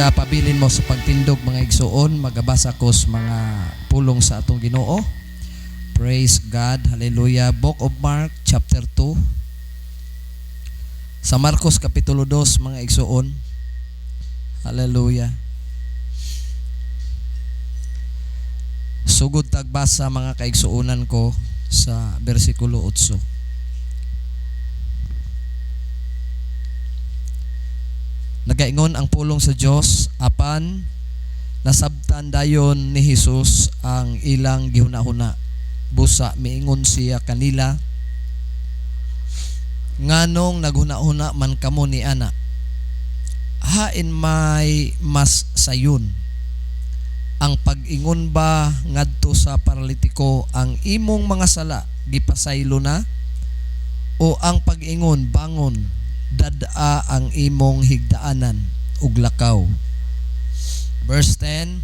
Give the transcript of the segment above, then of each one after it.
Magapabilin mo sa pagtindog, mga igsuon, magabasa ko sa mga pulong sa atong Ginoo. Praise God. Hallelujah. Book of Mark chapter 2. Sa Marcos kapitulo 2, mga igsuon. Hallelujah. Sugod tagbasa, mga kaigsuonan ko, sa bersikulo 8. Nagaingon ang pulong sa Dios, apan nasabtan dayon ni Hesus ang ilang gihuna-huna. Busa miingon siya kanila, nganong naghuna-huna man kamo ni ana? Hain may mas sayon, ang pag-ingon ba ngadto sa paralitiko, ang imong mga sala gipasaylo na, o ang pag-ingon, bangon, dad-a ang imong higdaanan ug lakaw? Verse 10,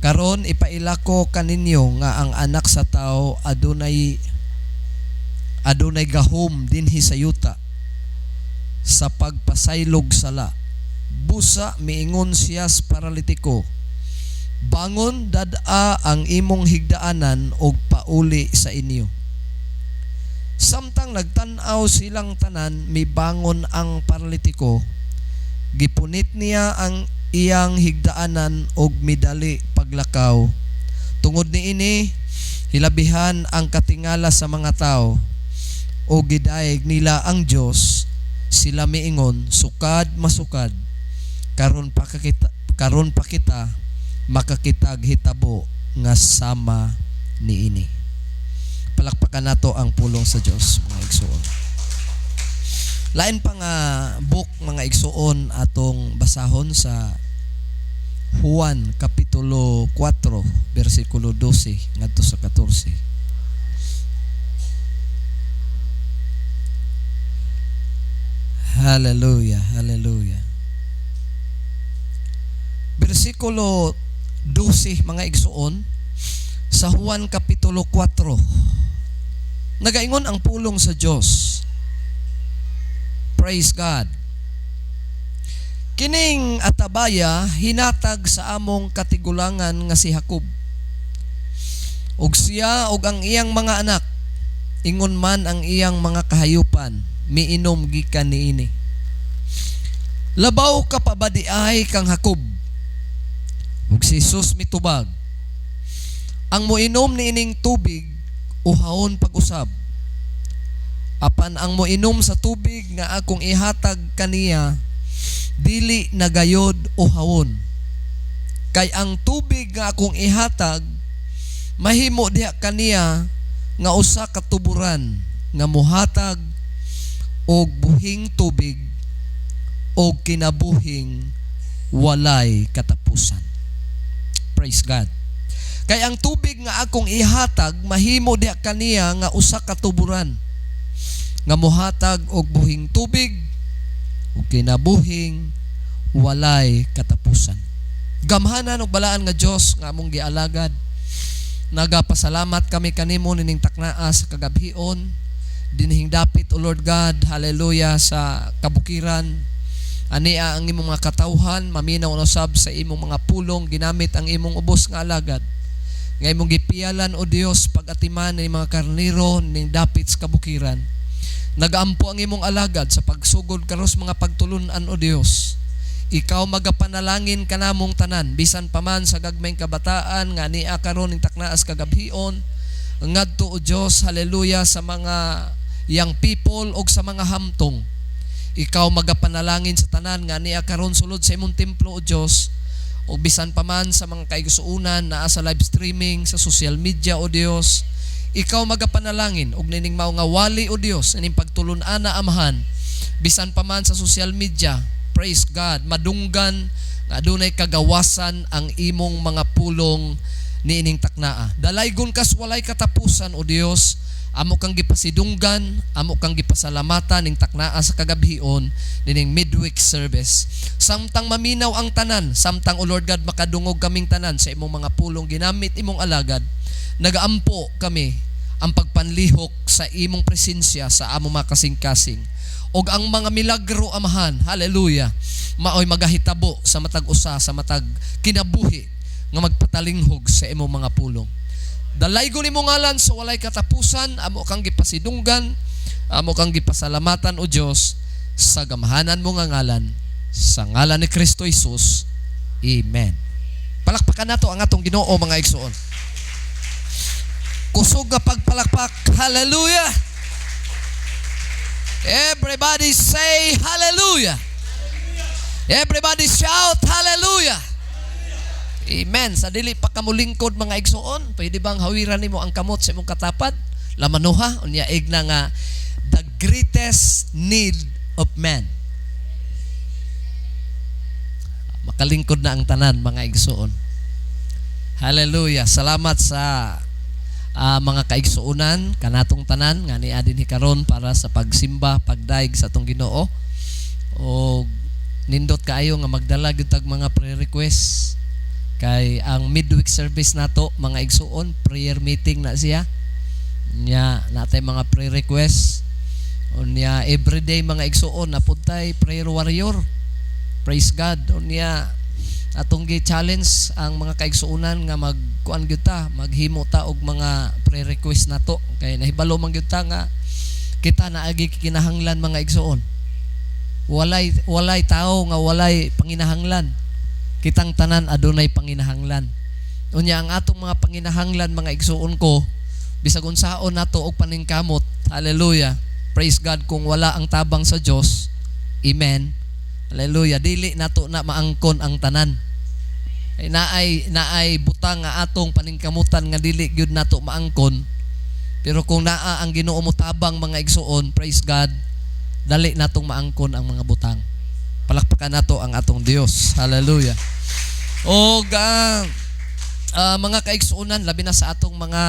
karon ipaila ko kaninyo nga ang Anak sa Tao adunay gahom dinhi sa yuta sa pagpasaylog sala. Busa miingon siya sa paralitiko, bangon, dad-a ang imong higdaanan ug pauli sa inyo. Samtang nagtan-aw silang tanan, mibangon ang paralitiko, gipunit niya ang iyang higdaanan ug midali paglakaw. Tungod niini, hilabihan ang katingala sa mga tao o gidaig nila ang Dios. Sila miingon, sukad masukad karon pa kita makakitag hitabo nga sama niini. Palakpakan nato ang pulong sa Dios, mga igsuon. Lain pa nga book, mga igsuon, atong basahon sa Juan kapitulo 4 bersikulo 12 ngadto sa 14. Hallelujah, hallelujah. Bersikulo 12, mga igsuon, sa Juan kapitulo 4. Nagaingon ang pulong sa Dios. Praise God. Kining atabaya hinatag sa among katigulangan nga si Jacob. Ug siya ug ang iyang mga anak, ingon man ang iyang mga kahayupan, miinom gikan niini. Labaw ka pa ba di ay kang Jacob? Ug si Jesus mitubag, ang moinom niining tubig uhawon pag-usab. Apan ang moinom sa tubig nga akong ihatag kaniya, dili nagayod uhawon. Kay ang tubig nga akong ihatag mahimo diha kaniya nga usa ka tuburan nga mohatag og buhing tubig og kinabuhing walay katapusan. Praise God. Kay ang tubig nga akong ihatag mahimo diha kaniya nga usa ka tuburan nga mohatag og buhing tubig ug kinabuhing walay katapusan. Gamhanan og balaan nga Dios nga among gialagad, nagapasalamat kami kanimo nining taknaa sa kagabhion dinhing dapit, O Lord God, hallelujah, sa kabukiran. Ania ang imong mga katawhan maminaw usab sa imong mga pulong ginamit ang imong ubos nga alagad nga imong gipiyalan, O Dios, pag-atiman ni mga karniro ning dapit sa kabukiran. Nagaampo ang imong alagad sa pagsugod karos mga pagtulunan, O Dios. Ikaw magapanalangin kanamong tanan bisan pa man sa gagmayng kabataan nga ania karon ning taknaas kagabhion ngadto, O Dios, hallelujah, sa mga young people og sa mga hamtong. Ikaw magapanalangin sa tanan nga ania karon sulod sa imong templo, O Dios, o bisan pa man sa mga kaigsuonan naa sa live streaming sa social media, O Dios. Ikaw magapanalangin og nining mao nga wali, O Dios, ining pagtulun-an na Amahan, bisan pa man sa social media, praise God, madunggan nga adunay kagawasan ang imong mga pulong niining taknaa. Dalaygon kas walay katapusan, O Dios. Amo kang gipasidunggan, amo kang gipasalamatan ning taknaa sa kagabhion nining midweek service. Samtang maminaw ang tanan, samtang, O Lord God, makadungog kaming tanan sa imong mga pulong ginamit imong alagad, nagaampo kami Ang pagpanlihok sa imong presensya sa among mga kasing-kasing. Og ang mga milagro, Amahan, hallelujah, maoy magahitabo sa matag usa, sa matag kinabuhi nga magpatalinghog sa imong mga pulong. Dalaygon nimo ngalan sa walay katapusan. Amo kang gipasidunggan, amo kang gipasalamatan, o Dios, sa gamhanan mo nga ngalan, sa ngalan ni Kristo Jesus. Amen. Palakpakan nato ang atong Ginoo, mga igsuon. Kusog nga pagpalakpak. Hallelujah. Everybody say hallelujah. Everybody shout hallelujah. Amen. Sa dili pa kamulingkod, mga igsuon, pwede bang hawiran nimo ang kamot sa imong katapad? Lamanuha, unya igna nga the greatest need of man. Makalingkod na ang tanan, mga igsuon. Hallelujah. Salamat sa mga kaigsuonan kanatong tanan nga niadin dinhi karon para sa pagsimba, pagdayeg sa atong Ginoo. O nindot kaayo nga magdala gyud tag mga prayer request kay ang midweek service nato, mga igsuon, prayer meeting na siya. Nya natay mga prayer request. Unya everyday, mga igsuon, napuntay prayer warrior. Praise God. Unya atong gi-challenge ang mga kaigsuonan nga magkuan gyud ta, maghimo ta og mga prayer request nato kay nahibalo man gyud ta nga kita naagi kinahanglan, mga igsuon. Walay tao nga walay panginahanglan. Kitang tanan adunay panginahanglan. Unya ang atong mga panginahanglan, mga igsuon ko, bisag unsaon nato og paningkamot, hallelujah. Praise God, kung wala ang tabang sa Dios, amen. Hallelujah, dili nato na maangkon ang tanan. Ay naay butang nga atong paningkamutan nga dili gyud nato maangkon. Pero kung naa ang Ginoo motabang, mga igsuon, praise God, dali natong maangkon ang mga butang. Palakpakan nato ang atong Dios. Hallelujah. Og mga kaigsuonan, labi na sa atong mga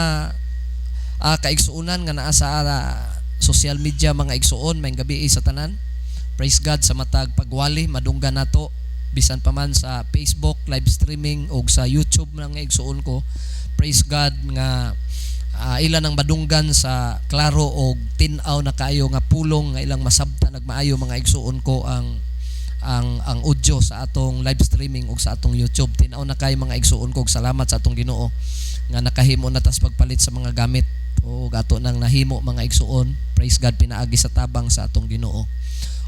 kaigsuonan nga naa sa social media, mga igsuon, maayong gabii sa tanan. Praise God sa matag pagwali madunggan nato bisan pa man sa Facebook live streaming o sa YouTube, mga igsuon ko. Praise God nga ilan ang madunggan sa klaro og tin-aw na kaayo nga pulong nga ilang masabta nagmaayo, mga igsuon ko, ang audio sa atong live streaming ug sa atong YouTube. Tin-aw na kaayo, mga igsuon ko, ug salamat sa atong Ginoo nga nakahimo na tas pagpalit sa mga gamit o ato nang nahimo, mga igsuon. Praise God, pinaagi sa tabang sa atong Ginoo.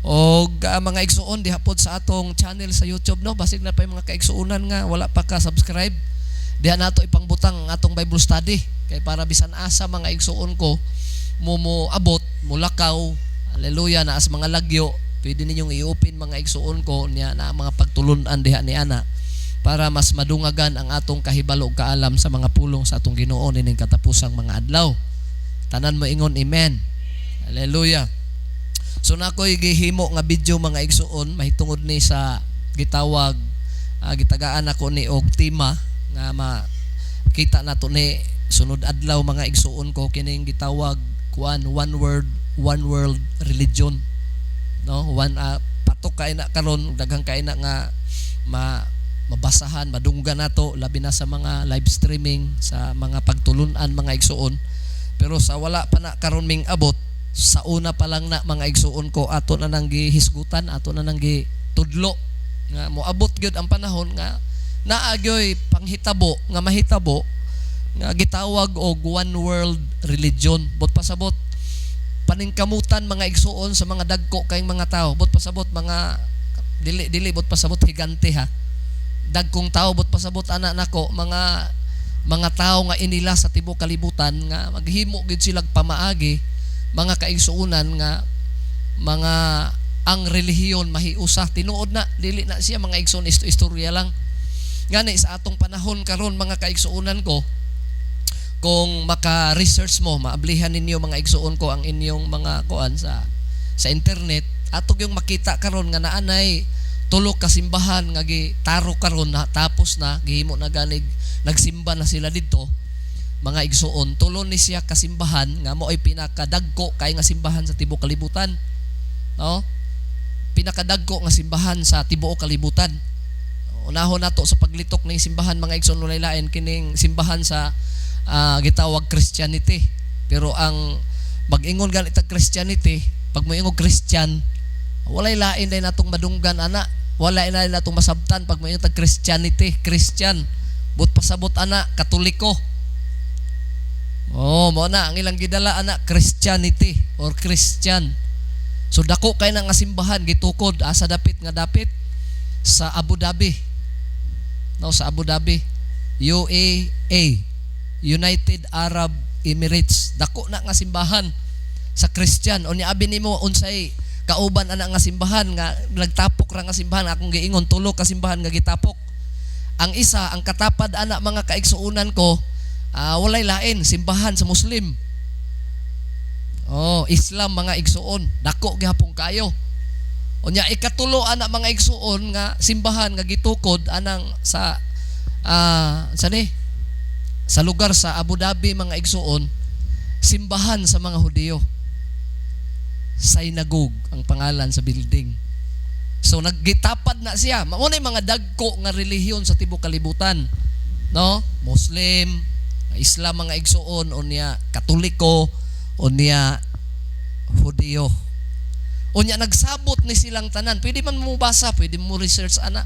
Og mga igsuon, diha pod sa atong channel sa YouTube, no, basig na pa yung mga kaigsuonan nga wala pa ka subscribe. Diha nato ipangbutang ang atong Bible study kay para bisan asa, mga igsuon ko, mo abot, mo lakaw, hallelujah, naa sa mga lagyo, pwede ninyong i-open, mga igsuon ko, niya na mga pagtulunan diha ni ana para mas madungagan ang atong kahibalo ug kaalam sa mga pulong sa atong Ginoo nining katapusang mga adlaw. Tanan mo ingon amen. Hallelujah. So na ako'y gihimo nga video, mga igsuon, mahitungod ni sa gitawag, gitagaan ako ni og tema nga makita nato ni sunod adlaw, mga igsuon ko, kining gitawag kuan one word, one world religion, no? One patok kay na karon, daghang kay na nga mabasahan, madunggan nato, labi na sa mga live streaming, sa mga pagtulunan, mga igsuon. Pero sa wala pa na karon ming abot, sa una pa lang na, mga igsuon ko, ato na nang gihisgutan, ato na nang gitudlo nga moabot gyud ang panahon nga naa gyoy panghitabo nga mahitabo nga gitawag og one world religion. Buot pasabot, paningkamutan, mga igsuon, sa mga dagko kayong mga tao, buot pasabot mga dili dili buot pasabot higante ha, dagkong tao, buot pasabot ana nako mga tao nga inila sa tibuok kalibutan nga maghimo gyud sila pamaagi, mga kaigsuonan, nga mga ang relihiyon mahiusa. Tinuod na, dili na siya, mga igsuon, istorya lang. Ngani sa atong panahon karon, mga kaigsuonan ko, kung maka-research mo, maablihan ninyo, mga igsuon ko, ang inyong mga kuan sa internet, ato yung makita karon nga naanay tulo ka simbahan nga gitaro karon na tapos na gihimo na ganig, nagsimba na sila didto, mga igsuon. Tulo ni siya kasimbahan nga mo ay pinakadagko kay nga simbahan sa tibuok kalibutan, no? Pinakadagko nga simbahan sa tibuok kalibutan. Unahon nato sa paglitok ng simbahan, mga igsuon, walay lain kining simbahan sa gitawag Christianity. Pero ang mag-ingon gani tag Christianity, pag moingon Christian, walay lain day natong madunggan ana, wala na natong masabtan pag moingon tag Christianity, Christian. But pasabot ana Katoliko. Oh, mao na ang ilang gidala ana, Christianity or Christian. So dako kay na nga simbahan gitukod asa dapit nga dapit sa Abu Dhabi. No, sa Abu Dhabi. UAE, United Arab Emirates. Dako na nga simbahan sa Christian. Unya abi nimo unsay kauban ana nga simbahan nga nagtapok ra nga simbahan akong giingon, tulo ka simbahan nga gitapok. Ang isa, ang katapad ana, mga kaigsuonan ko, walay lain, simbahan sa Muslim. Oh, Islam, mga igsuon, dako gihapon kayo. Unya ikatulo ana, mga igsuon, nga simbahan nga gitukod anang sa sa ni sa lugar sa Abu Dhabi, mga igsuon, simbahan sa mga Hudiyo. Synagogue ang pangalan sa building. So naggitapad na siya. Mao na mga dagko nga relihiyon sa tibuok kalibutan. No? Muslim, Islam, mga igsuon, unya Katoliko, unya Hudiyo. Unya nagsabot ni silang tanan. Pwede man mo basa, pwede mo research ana.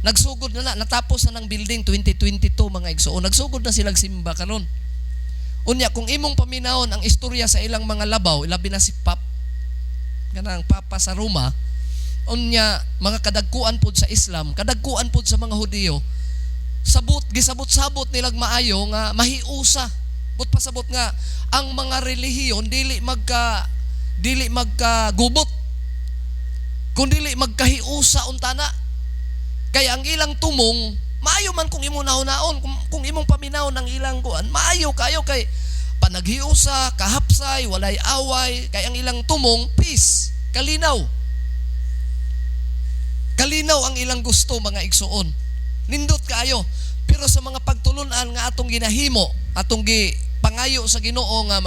Nagsugod na na, natapos na ng building 2022, mga igsuon. Nagsugod na silang simba karon. Unya kung imong paminawon ang istorya sa ilang mga labaw, ilabi na si Pap kanang Papa sa Roma, unya mga kadagkuan pod sa Islam, kadagkuan pod sa mga Hudiyo, sabot gisabot-sabot nilag maayo nga mahiusa. But pasabot nga ang mga relihiyon dili magkagubot kun dili magkahiusa unta na. Kay ang ilang tumong maayo man kung imong nahunaon, kung imong paminawon ang ilang kuan, maayo kayo kay panaghiusa, kahapsay, walay away, kay ang ilang tumong peace, kalinaw. Kalinaw ang ilang gusto, mga igsuon. Nindot kaayo. Pero sa mga pagtulunan nga atong ginahimo, atong gi pangayo sa Ginoo nga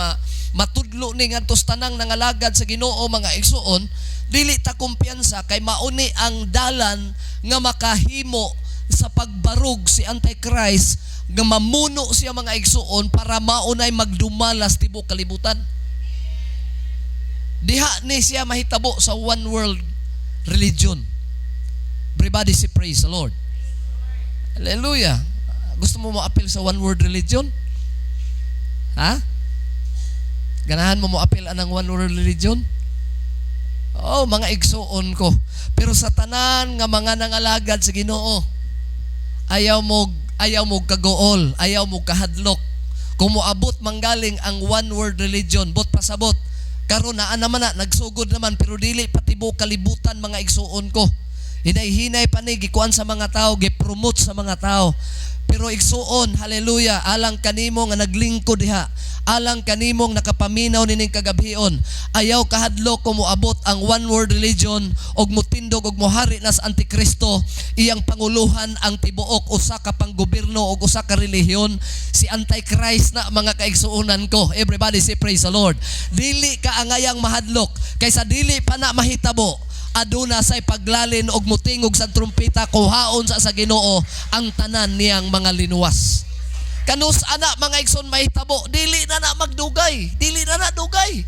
matudlo ni ngadto sa tanang nangalagad sa Ginoo, mga igsuon, dili ta kumpiyansa kay mauni ang dalan nga makahimo sa pagbarug si Antichrist nga mamuno siya, mga igsuon, para maunay magdumalas tibok kalibutan. Diha ni siya mahitabo sa one world religion. Everybody say, "Praise the Lord." Hallelujah. Gusto mo mo-apil sa one world religion? Ha? Ganahan mo mo-apil anang one world religion? Oh, mga igsuon ko. Pero sa tanan nga mga nangalagad sa Ginoo, ayaw mo kaguol, ayaw mo kahadlok. Kung moabot manggaling ang one world religion, but pasabot, karon naa naman na, nagsugod naman, pero dili patibo kalibutan, mga igsuon ko. Hinay-hinay pa ni gikuan sa mga tao, gi-promote sa mga tao. Pero igsuon, hallelujah, alang kanimo nga naglingkod diha, alang kanimong nakapaminaw nining kagabhion, ayaw kahadlok kung moabot ang one world religion og mutindog og mohari na sa Antikristo, iyang panguluhan ang tibuok usa ka panggobyerno og usa ka relihiyon, si Antichrist na, mga kaigsuonan ko. Everybody say, "Praise the Lord." Dili ka angayang mahadlok kaysa dili pa na mahitabo, aduna say paglalin og mutingog sa trumpeta, kuhaon sa Ginoo ang tanan niyang mga linuwas. Kanus ana, mga igsoon, mahitabo, dili na na magdugay, dili na na dugay.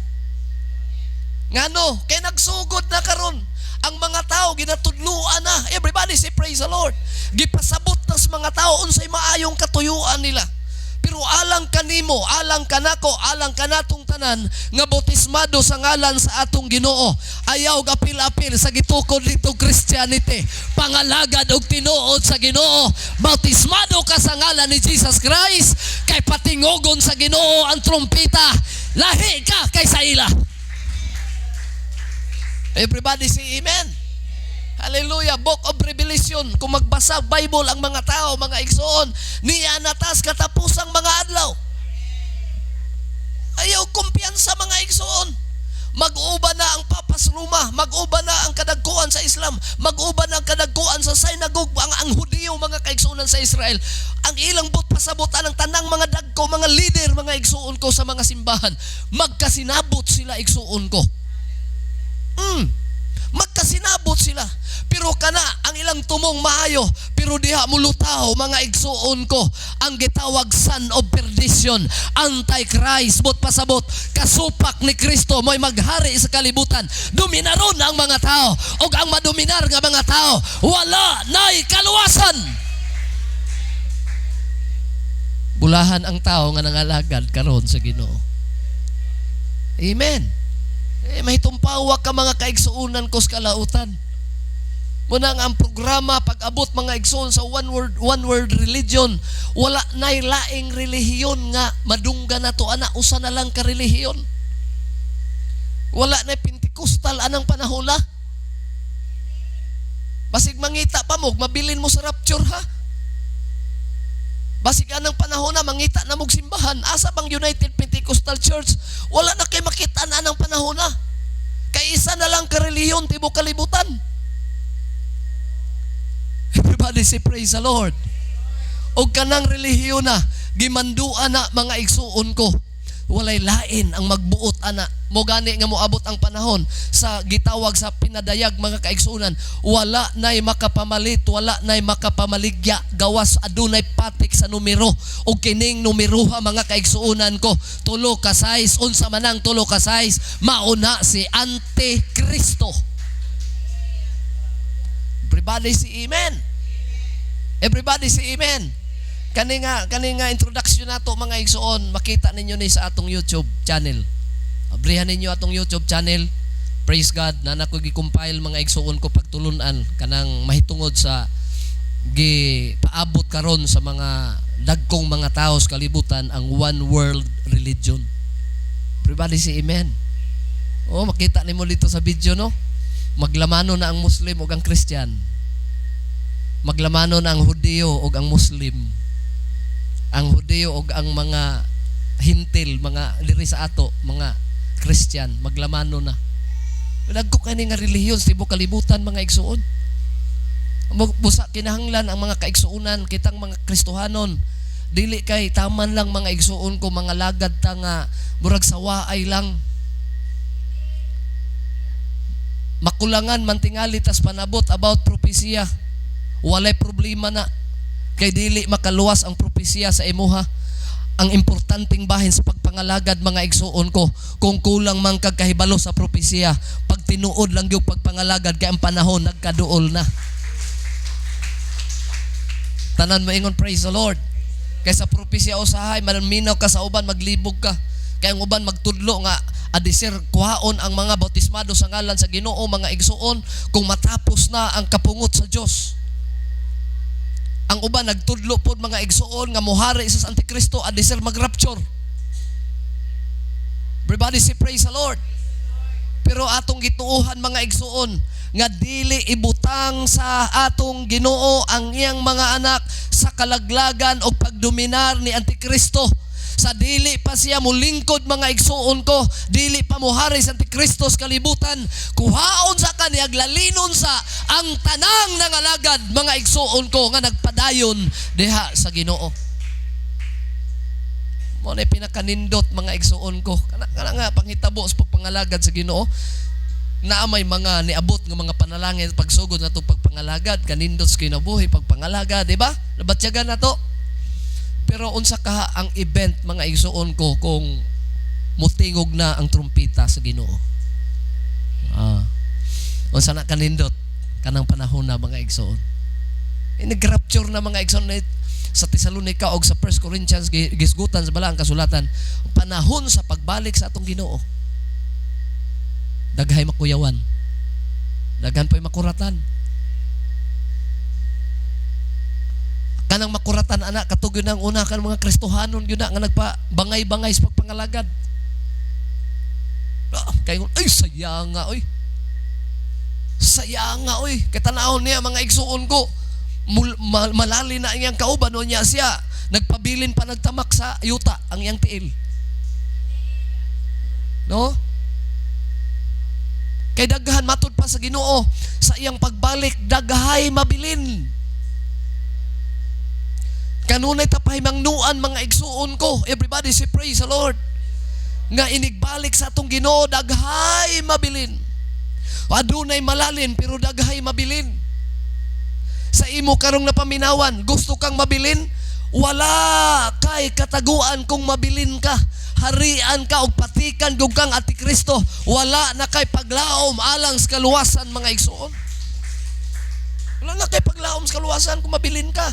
Ngano? Kay nagsugod na karon. Ang mga tao ginatudluan na. Everybody say, "Praise the Lord." Gipasabot na sa mga tao unsay maayong katuyuan nila. Pero alang kanimo, alang kanako, alang kanatong tanan nga bautismado sa ngalan sa atong Ginoo, ayaw gapil-apil sa gitukod dito Christianity. Pangalagad og tinuod sa Ginoo, bautismado ka sa ngalan ni Jesus Christ, kay patingogon sa Ginoo ang trumpeta, lahi ka kaysa ila. Everybody say amen. Hallelujah. Book of Revelation. Kung magbasa Bible ang mga tao, mga igsoon, niya natas katapusang mga adlaw. Ayaw kumpiyansa, mga igsoon. Mag-uba na ang Papas Roma, mag-uba na ang kadagkuan sa Islam, mag-uba na ang kadagkuan sa synagogue, ang Hudiyo, mga kaigsuonan, sa Israel. Ang ilang but pasabot ang tanang mga dagko, mga leader, mga igsuon ko, sa mga simbahan. Magkasinabot sila, igsuon ko. Magkasinabot. Muabot sila. Pero kana ang ilang tumong maayo, pero diha mulutaw, mga igsuon ko, ang gitawag son of perdition, Antichrist, bot pasabot, kasupak ni Kristo, mo'y maghari sa kalibutan. Dominaron ang mga tao, ug ang madominar nga mga tao, wala nay kaluwasan. Bulahan ang tao nga nangalagad karon sa Ginoo. Amen. Eh, mahitumpawa ka, mga kaigsuonan ko sa kalautan. Muna nga ang programa pag-abot, mga igsoon, sa one world religion, wala nay laing relihiyon nga madungga na to ana, usa na lang ka relihiyon. Wala nay Pentecostal anang panahona. Basig mangita pa mo, mabilin mo sa rapture, ha. Basig anang panahon na mangita na mog simbahan, asa bang United Pentecostal Church? Wala na kay makita na anang panahon na. Kay isa na lang ka relihiyon tibok kalibutan. Everybody say, "Praise the Lord." O kanang relihiyon na gimanduan na, mga igsuon ko. Walay lain ang magbuot ana. Mo gani nga moabot ang panahon sa gitawag sa pinadayag, mga kaigsuonan, wala nay makapamalit, wala nay makapamaligya gawas adunay patik sa numero. Og kining numeroha, mga kaigsuonan ko, 3 ka size. Unsa man ang 3 ka size? Mauna si Antikristo. Everybody say amen. Everybody say amen. Kani nga introduction nato, mga igsuon, makita ninyo ni sa atong YouTube channel. Abrihan ninyo atong YouTube channel. Praise God, na nako gi-compile, mga igsuon ko, pagtulunan kanang mahitungod sa gi paabot karon sa mga dagkong mga tao sa kalibutan, ang one world religion. Everybody say amen. Oh, makita nimo dito sa video, no? Maglamano na ang Muslim ug ang Christian. Maglamano na ang Hudiyo ug ang Muslim. Ang Hudiyo ug ang mga Hentil, mga diri sa ato, mga Christian, maglamano na. Dagko kani nga relihiyon sa tibuok kalibutan, mga igsuon. Busa kinahanglan ang mga kaigsuonan kitang mga Kristohanon, dili kay taman lang, mga igsuon ko, mga lagad ta nga murag sawaay lang. Makulangan man tingali tas panabot about propesiya. Walay problema na. Kay dili makaluwas ang propesiya sa imuha. Ang importanteng bahin sa pagpangalagad, mga igsuon ko, kung kulang man kag kahibalo sa propesiya, pag tinuod lang yung pagpangalagad kay ang panahon nagkaduol na. Tanan moingon, "Praise the Lord." Kay sa propesiya usahay, maminaw ka sa uban, maglibog ka. Kay ang uban magtudlo nga adisir kuhaon ang mga bautismado sa ngalan sa Ginoo, mga igsuon, kung matapos na ang kapungot sa Dios. Ang uban nagtudlo pod, mga igsuon, nga muhari sa Antikristo adisir magrapture. Everybody say, "Praise the Lord." Pero atong gituohan, mga igsuon, nga dili ibutang sa atong Ginoo ang iyang mga anak sa kalaglagan o pagdominar ni Antikristo. Sa dili pa siya mulingkod, mga igsuon ko, dili pa muhari sa Antikristo sa kalibutan, kuhaon sa kaniya, lalinon sa ang tanang nangalagad, mga igsuon ko, nga nagpadayon diha sa Ginoo. Mo na pinakanindot, mga igsuon ko. Kana nga panghitabo sa pagpangalagad sa Ginoo. Naa may mga niabot nga mga panalangin pagsugod nato pagpangalagad, kanindot sa kinabuhi pagpangalagad, di ba? Nabatyagan na to. Pero unsa ka ang event, mga igsuon ko, kung mutingog na ang trumpita sa Ginoo? Ah. Unsa na kanindot kanang panahon na, mga igsuon? Eh, nag-rapture na, mga igsuon, sa Tesalonica og sa 1 Corinthians gisgutan sa balaang kasulatan, panahon sa pagbalik sa atong Ginoo. Daghay makuyawan. Daghan po'y makuratan. Kanang makuratan ana katugyo ng una kan mga Kristohanon gyud na nga nagpa bangay-bangay sa pagpangalagad. Ah, kay ay saya nga oy. Saya nga oy. Kay tan-awon niya, mga igsuon ko. Malali na iyang kauban o niya siya. Nagpabilin pa nagtamak sa yuta ang iyang tiil. No? Kay daghan matud pa sa Ginoo sa iyang pagbalik, daghay mabilin. Kanunay ta pahimangnuan, mga igsuon ko. Everybody say, "Praise the Lord." Nga inigbalik sa atong Ginoo, daghay mabilin. Adunay malalin pero daghay mabilin. Sa imo karong napaminawan, gusto kang mabilin? Wala kay kataguan kung mabilin ka. Harian ka og patikan gug kang antikristo. Wala na kay paglaom alang sa kaluwasan, mga igsoon. Wala na kay paglaom sa kaluwasan kung mabilin ka.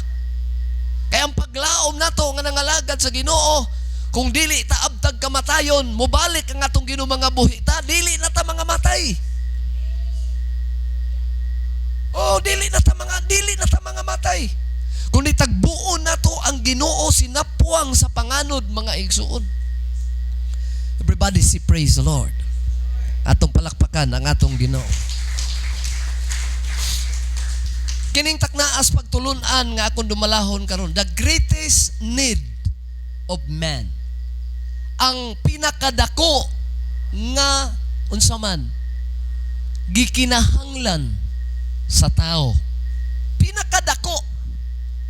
Kaya ang paglaom nato nga nangalagad sa Ginoo, kung dili ta abtag kamatayon, mobalik ang atong Ginoo mga buhi ta, dili na ta mga matay. Oh, dili na ta mga matay. Kundi tagbuon nato ang Ginoo sinapwang sa panganod, mga igsuon. Everybody say, "Praise the Lord." Atong palakpakan ang atong Ginoo. Kining taknaas pagtulunan nga akong dumalahon karon, the greatest need of man. Ang pinakadako nga unsa man gikinahanglan sa tao. Pinakadako.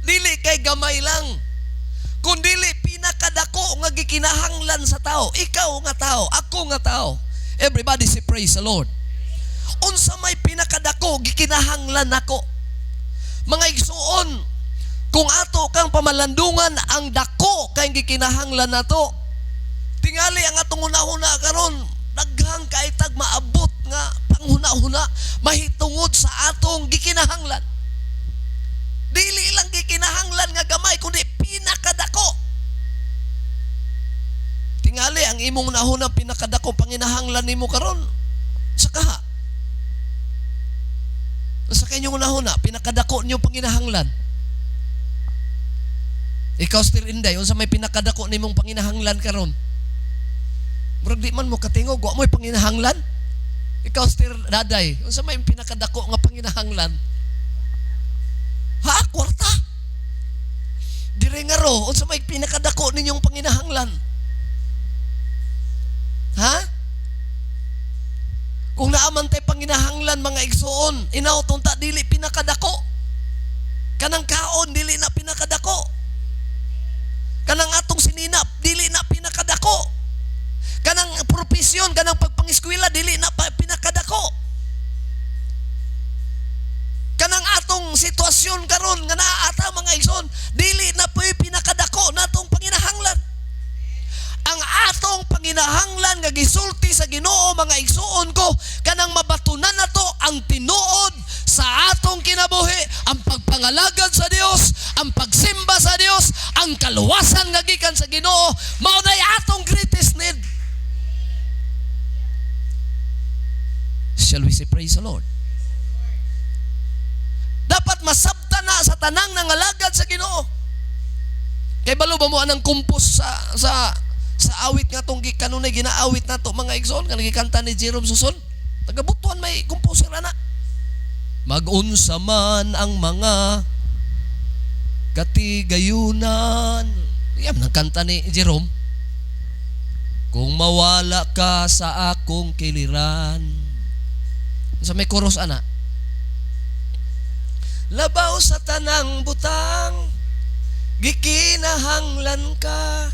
Dili kay gamay lang. Kung dili pinakadako nga gikinahanglan sa tao, ikaw nga tao, ako nga tao. Everybody say, "Praise the Lord." Unsa may pinakadako gikinahanglan nako? Mga igsuon, kung ato kang pamalandungan ang dako kay gikinahanglan nato, tingali ang atong hunahuna karon, daghang kaitag maabot nga panghuna-huna mahitungod sa atong gikinahanglan. Dili lang gikinahanglan nga gamay kundi pinakadako. Tingali ang imong hunahuna, pinakadako panginahanglan nimo karon sa kaha. Sa kanyong hunahuna, pinakadako niyo panginahanglan. Ikaw, Still Inday, unsa may pinakadako nimong panginahanglan karon? Murag di man mo katingog, wa mo'y panginahanglan. Ikaw, Still Daday, unsa may pinakadako nga panginahanglan? Ha? Kwarta? Dire nga ro, unsa may pinakadako ninyong panginahanglan? Ha? Kung naaman tay panginahanglan, mga igsuon, inaw ta dili pinakadako. Kanang kaon dili na pinakadako. Kanang atong sininap dili na pinakadako. Kanang propesyon, kanang pagpangiskwela dili na pa pinakadako. Kanang atong sitwasyon karon nga naa ata, mga igsoon, dili na po'y pinakadako natong panginahanglan. Ang atong panginahanglan nga gisulti sa Ginoo, mga igsuon ko, kanang mabatunan nato ang tinuod sa atong kinabuhi, ang pagpangalagad sa Dios, ang pagsimba sa Dios, ang kaluwasan nga gikan sa Ginoo, mao nay atong greatest need. Shall we say, "Praise the Lord"? Dapat masabta na sa tanang nangalagad sa Ginoo. Kay balo ba mo anang kumpos sa awit nga tong kanunay ginaawit nato, mga igsoon, kanang gikanta ni Jerome Suson? Taga Butuan may composer ana. Magunsa man ang mga katigayunan. Yan ang kanta ni Jerome. Kung mawala ka sa akong kiliran. Sa may chorus ana. Labaw sa tanang butang, gikinahanglan ka.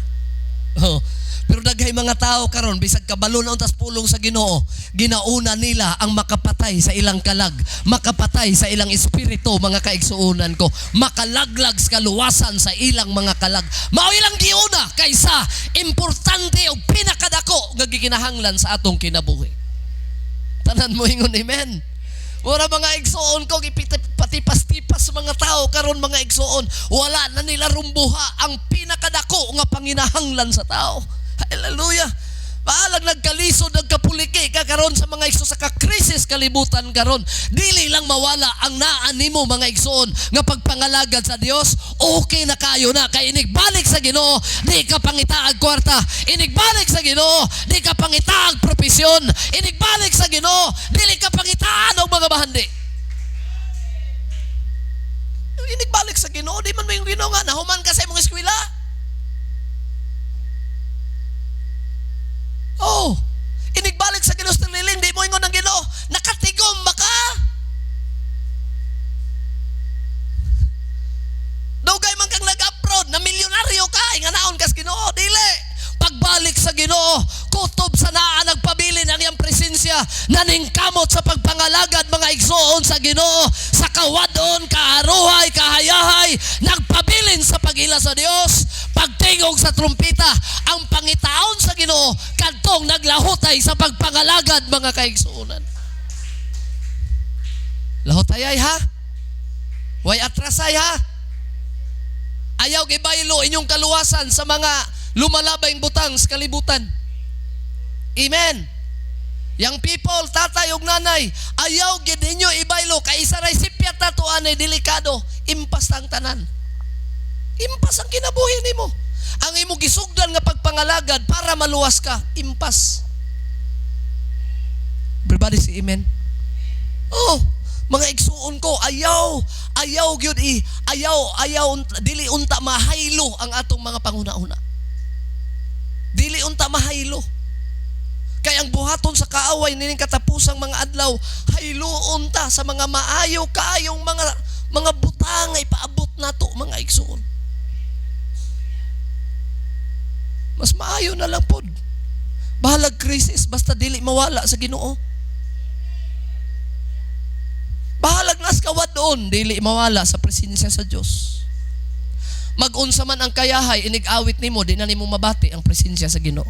Oh, pero daghay mga tao karon, bisag kabalo na untas pulong sa Ginoo, ginauna nila ang makapatay sa ilang kalag, makapatay sa ilang espiritu, mga kaigsuonan ko, makalaglag sa kaluwasan sa ilang mga kalag. Mao ilang giuna kaysa importante o pinakadako nga gikinahanglan sa atong kinabuhi. Tanan mo ingon, "Amen." Mura, mga igsuon ko, gipatipas-tipas sa mga tao karon, mga igsuon, wala na nila rumbuha ang pinakadako nga panginahanglan sa tao. Hallelujah. Baalag nagkalisod, nagkapuliki ka karon sa mga igsoon, sa kakrisis kalibutan karon. Dili lang mawala ang naa nimo, mga igsoon, nga pagpangalagad sa Dios, okay na kayo na kay inigbalik sa Ginoo, di ka pangitaag kwarta. Inigbalik sa Ginoo, di ka pangitaag propesyon. Inigbalik sa Ginoo, dili ka pangitaan og mga bahandi. Inigbalik sa Ginoo, di man mo yung Ginoo nga nahuman ka sa imong eskwela. Oh, inigbalik sa Ginoo sa liling, di mo ingon ng Ginoo, nakatigom ba ka? Dugay man kang nag-abroad, na milyonaryo ka, inganaon kas Ginoo, dili. Pagbalik sa Ginoo, kutob sa naa nagpabilin ang iyang presensya. Naningkamot sa pagpangalagad, mga igsoon, sa Ginoo, sa kawadon, kaaruhay, kahayahay, nagpabilin sa pag-ila sa Dios. Pagtingog sa trumpeta, ang pangitaon sa Ginoo kadtong naglahutay sa pagpangalagad, mga kaigsuonan. Lahutayay ha. Way atrasay ha. Ayaw gibaylo inyong kaluwasan sa mga lumalabay butang sa kalibutan. Amen. Young people, tatay ug nanay, ayaw gid ninyo ibaylo kay isa ray sipyat nato anay delikado, impas ang tanan. Impas ang kinabuhi nimo. Ang imo gisugdan nga pagpangalagad para maluwas ka, impas. Everybody say amen. Oh, mga igsuon ko, ayaw, ayaw gyud i, ayaw, ayaw, dili unta mahaylo ang atong mga panguna-una. Dili unta mahaylo. Kay ang buhaton sa kaaway nining katapusang mga adlaw, hayloon ta sa mga maayo kaayong mga butang nga ipaabot nato, mga igsuon. Mas maayo na lang pod. Bahalag krisis basta dili mawala sa Ginoo. Bahalag nas kawadon, dili mawala sa presensya sa Dios. Magunsa man ang kayahay, inig-awit nimo, di na nimo mabati ang presensya sa Ginoo.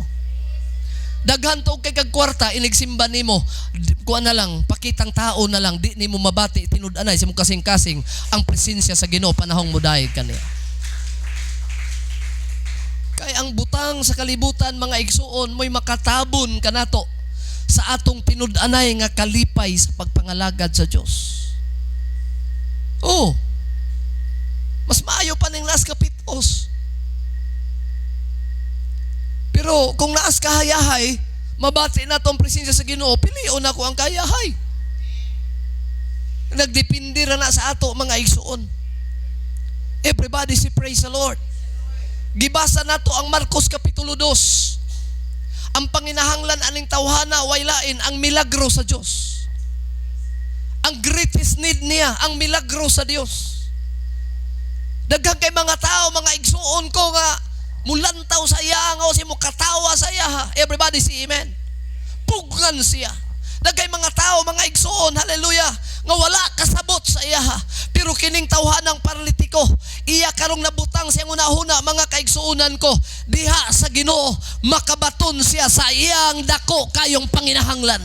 Daghan to kay kag kwarta, inigsimba nimo, kuan na lang, pakitang tao na lang, di nimo mabati tinud-anay sa imong kasing-kasing ang presensya sa Ginoo panahong mudayeg kaniya. Kay ang butang sa kalibutan, mga igsuon, mo'y makatabon kanato sa atong tinud-anay nga kalipay sa pagpangalagad sa Dios. Oh, mas maayo pa ning naas kapitos. Pero kung naas kahayahay, mabati na itong presensya sa Ginoo, pilion ako ang kahayahay. Nagdepende ra na sa ato, mga igsuon. Everybody say praise the Lord. Gibasa nato ang Marcos Kapitulo 2. Ang panginahanglan aning tawhana way lain ang milagro sa Dios. Ang greatest need niya ang milagro sa Dios. Daghan kay mga tao, mga igsuon ko, nga mulantaw sa iya nga o si mo katawa sa iya. Everybody say amen. Pugnan siya. Daghay mga tao, mga igsuon, hallelujah, nga wala kasabot sa iya. Pero kining tawhanang paralitiko, iya karong nabutang siyang una-una, mga kaigsuonan ko, diha sa Ginoo, makabaton siya sa iyang dako kayong panginahanglan.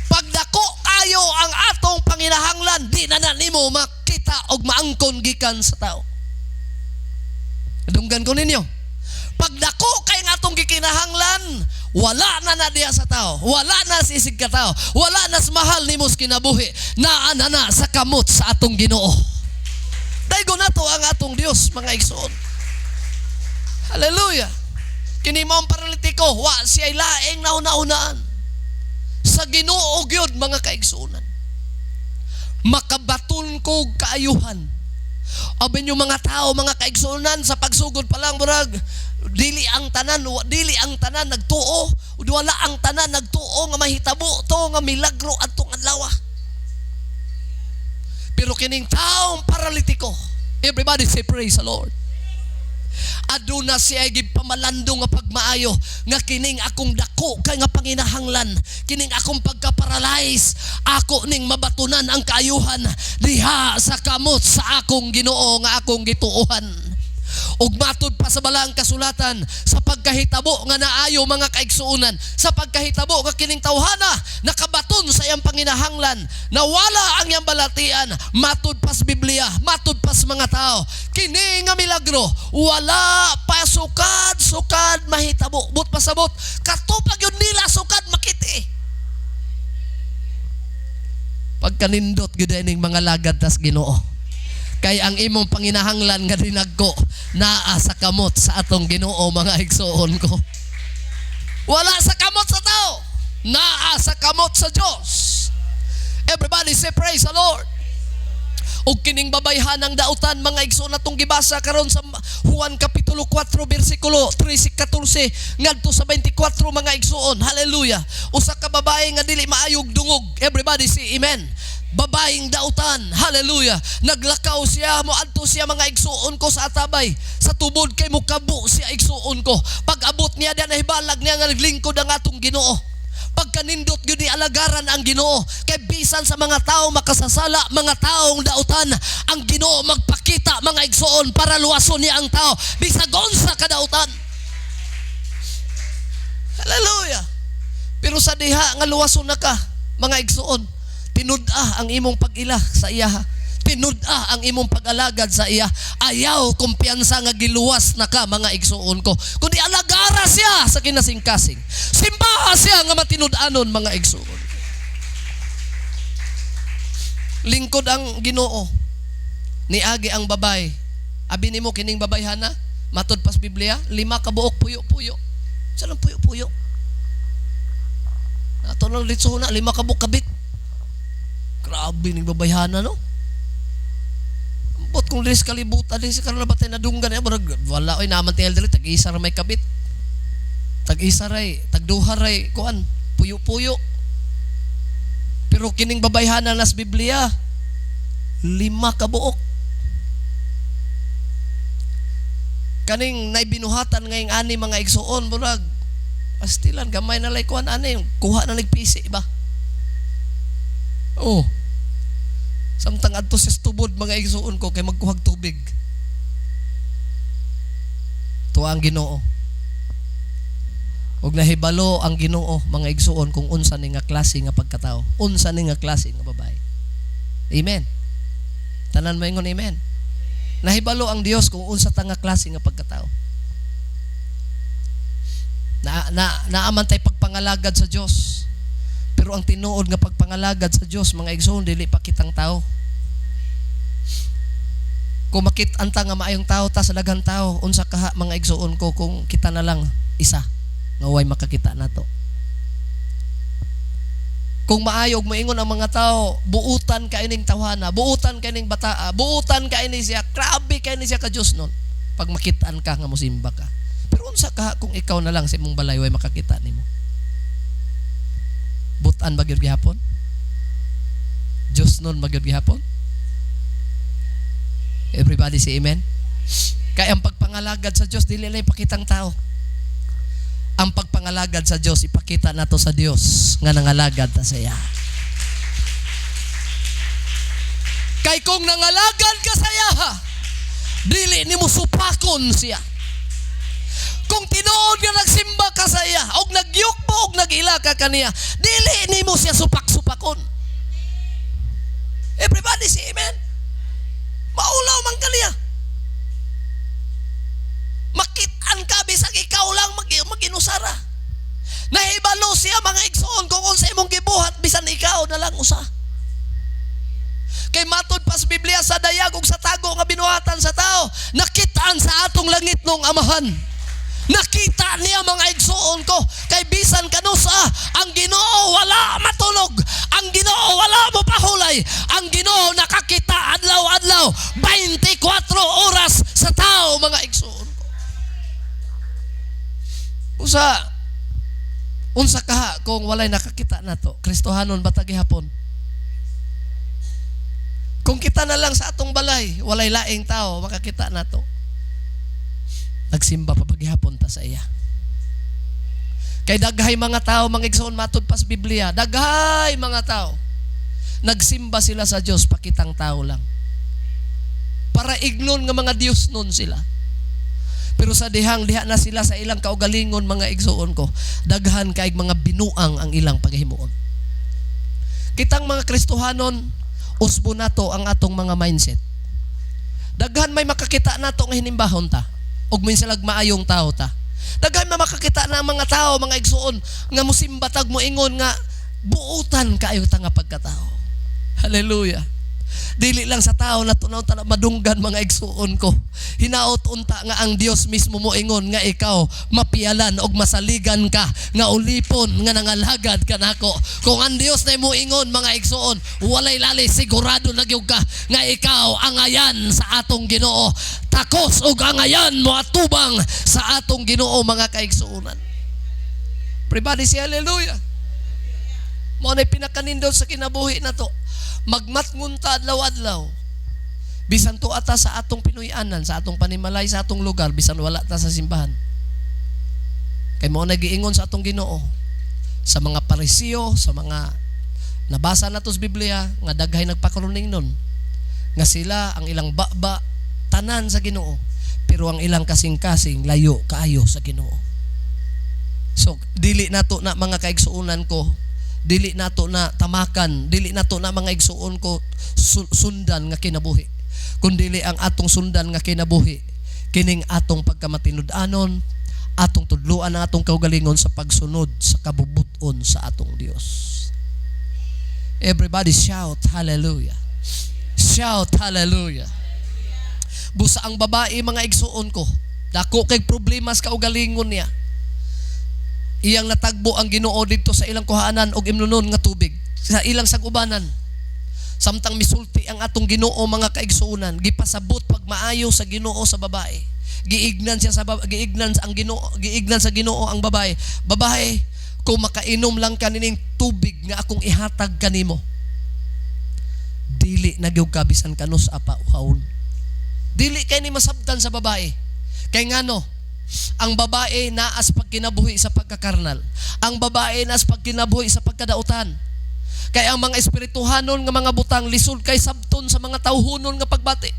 Pagdako kayo ang atong panginahanglan, di na na nimo makita og maangkon gikan sa tao. Dunggan ko ninyo. Pagdako kay nga atong gikinahanglan, wala na na diha sa tao. Wala na sa isig ka tao. Wala na sa mahal nimo sa kinabuhi. Naa na na sa kamot sa atong Ginoo. Daygo nato ang atong Dios, mga igsoon. Hallelujah. Kini mo ang paralitiko, wa siya laing nauna-unaan. Sa Ginoo gyud, mga kaigsuonan. Makabaton kog kaayuhan. Abin yung mga tao, mga kaigsuonan, sa pagsugod pa lang, murag, dili ang tanan, dili ang tanan nagtuo, wala ang tanan nagtuo nga mahitabo to nga milagro adtong adlaw. Pero kining taong paralitiko, everybody say praise the Lord. Aduna siya gipamalandong nga pagmaayo nga kining akong dako kay nga panginahanglan, kining akong pagka-paralyze, ako ning mabatunan ang kaayuhan diha sa kamot sa akong Ginoo nga akong gituohan. Ug matud pa sa balaang kasulatan, sa pagkahitabo nga naayo, mga kaigsuonan, sa pagkahitabo nga kining tawhana nakabaton sa iyang panginahanglan, nawala ang iyang balatian, matud pa sa Biblia, matud pa sa mga tao, kini nga milagro wala pa sukad sukad mahitabo. But pasabot katupag yun nila sukad makiti. Pagkanindot gyud ining mga lagad tas Ginoo. Kay ang imong panginahanglan nga dinagko naa sa kamot sa atong Ginoo, mga igsoon ko. Wala sa kamot sa tao, naa sa kamot sa Dios. Everybody say praise the Lord. Ug kining babayhan ang dautan, mga igsoon, atong gibasa karon sa Juan Kapitulo 4 bersikulo 13 14 ngadto sa 24, mga igsoon. Hallelujah. Usa ka babae nga dili maayog dungog. Everybody say amen. Babaeng dautan, hallelujah. Naglakaw siya, moadto siya, mga igsuon ko, sa atabay sa tubod kay mukabo siya, igsuon ko. Pag abot niya diyan, nahibalag niya nga naglingkod ang atong Ginoo. Pagkanindot gyud ni alagaran ang Ginoo. Kay bisan sa mga tao makasasala, mga taong dautan, ang Ginoo magpakita, mga igsoon, para luwason niya ang tao bisag unsa kadautan. Hallelujah. Pero sa diha nga luwason na ka, mga igsoon, tinud-a ang imong pag-ila sa iya. Tinud-a ang imong pag-alagad sa iya. Ayaw kumpiyansa nga giluwas na ka, mga igsoon ko. Kundi alagara siya sa kinasingkasing. Simbaha siya nga matinud-anon, mga igsoon. Lingkod ang Ginoo. Niagi ang babay. Abi nimo kining babayhana? Matod pas Biblia, lima ka buok puyo-puyo. Sa lang puyo-puyo? Ato lang litso na, lima ka buok kabit. Grabe ning babayhana, no? Ambot kung diri sa kalibutan, diri sa karon ba tayo nadunggan, eh, murag wala oy naman tingal diri, tag-isa ra may kabit. Tag-isa ray, tagduha ray kuan, puyo-puyo. Pero kining babayhana nas Biblia, lima ka buok. Kaning naibinuhatan ngayong ani, mga igsuon, murag pastilan gamay na lay kuan ani, kuha na nagpisi ba. Oh. Samtang adto sa tubod, mga igsuon ko, kay magkuhag tubig. Tuwa ang Ginoo. Ug nahibalo ang Ginoo, mga igsuon, kung unsa ni nga klase nga pagkatao, unsa ni nga klase nga babae. Amen. Tanan moingon amen. Nahibalo ang Dios kung unsa ta nga klase nga pagkatao. Na na naaman tay pagpangalagad sa Dios. Pero ang tinuod nga pagpangalagad sa Dios, mga igsoon, dili pa kitang tao. Kung makit-an ta nga maayong tao ta sa daghang tao, unsa kaha, mga igsoon ko, kung kita na lang isa nga way makakita nato? Kung maayo og moingon ang mga tao, "Buutan ka ining tawhana, buutan ka ining bataa, buutan ka ini siya, grabe ka ini siya ka Dios nun." Pag makitaan ka nga mosimba ka. Pero unsa ka kung ikaw na lang sa imong balay, way makakita nimo? Butan ba gyud gihapon? Dios nun ba gyud gihapon? Everybody say amen. Kaya ang pagpangalagad sa Dios, dili lang ipakitang tao. Ang pagpangalagad sa Dios, ipakita nato sa Dios nga nangalagad ta sa iya. Kay kung nangalagad ka sa iya, dili nimo supakon siya. Kung tinuod nga nagsimba ka sa iya, og nagyukpo og nag-ila ka kaniya, dili nimo siya supak-supakon. Everybody say amen. Maulaw man kaniya. Makit-an ka bisag ikaw lang mag-inusara. Nahibalo siya, mga igsoon, kung unsa imong gibuhat bisan ikaw na lang usa. Kay matod pa sa Biblia, sa dayag ug sa tago nga binuhatan sa tao, nakitaan sa atong langitnong Amahan. Nakita niya, mga igsoon ko, kay bisan kanusa, ang Ginoo wala matulog. Ang Ginoo wala mo pahulay. Ang Ginoo nakakita adlaw-adlaw, 24 oras sa tao, mga igsoon ko. Usa, unsa kaha kung walay nakakita nato? Kristohanon ba ta gihapon? Kung kita na lang sa atong balay, walay laing tao makakita nato. Nagsimba pa ba gihapon ta sa iya? Kay daghay mga tao, mga igsoon, matod pa sa Biblia, daghay mga tao. Nagsimba sila sa Dios pakitang tao lang. Para ignon nga mga Dios nun sila. Pero sa dihang diha na sila sa ilang kaugalingon, mga igsoon ko, daghan kay mga binuang ang ilang paghimuon. Kitang mga Kristohanon, usbo nato ang atong mga mindset. Daghan may makakita nato nga hinimbahon ta ug minsan maayong tao ta. Daghan may makakita na ang mga tao, mga igsoon, nga musimba tag moingon nga buutan kaayo ta nga pagkatao. Hallelujah. Dili lang sa tao na tunaw ta na madunggan, mga igsuon ko. Hinaot unta nga ang Dios mismo moingon nga ikaw mapialan og masaligan ka nga ulipon nga nangalagad kanako. Kung ang Dios na moingon, mga igsuon, walay lali, sigurado na gyud ka nga ikaw angayan sa atong Ginoo. Takos og angayan mo atubang sa atong Ginoo, mga kaigsuonan. Everybody say hallelujah. Mao na pinakanindot sa kinabuhi na to. Magmatngon ta adlaw-adlaw. Bisan tuwa ta sa atong Pinoy-anan, sa atong panimalay, sa atong lugar, bisan wala ta sa simbahan. Kay mao nagiingon sa atong Ginoo. Sa mga Pariseo, sa mga nabasa nato sa Biblia nga daghay nagpakaruning nun nga sila ang ilang baba tanan sa Ginoo, pero ang ilang kasing-kasing layo kaayo sa Ginoo. So dili nato na, mga kaigsuonan ko, dili nato na tamakan, dili nato na, mga igsuon ko, sundan nga kinabuhi, kundili ang atong sundan nga kinabuhi kining atong pagkamatinud-anon, atong tudluan ang atong kaugalingon sa pagsunod sa kabubut-on sa atong Dios. Everybody shout hallelujah. Shout hallelujah. Busa ang babae, mga igsuon ko, dako kay problema sa kaugalingon niya. Iyang natagbo ang Ginoo didto sa ilang kuhaanan og imnonon nga tubig sa ilang sag-ubanan. Samtang misulti ang atong Ginoo, mga kaigsuonan, gipasabot pagmaayo sa Ginoo sa babae. Giignan ang Ginoo, giignan sa Ginoo ang babae. "Babae, kung makainom lang ka nining tubig nga akong ihatag kanimo, dili na gyud ka bisan kanus-a pa uhawon." Dili kay ni masabtan sa babae. Kay ngano? Ang babae naas pagkinabuhi sa pagkakarnal. Ang babae naas pagkinabuhi sa pagkadautan. Kay ang mga espirituhanon nga mga butang lisod kay sabton sa mga tawhonon nga pagbati.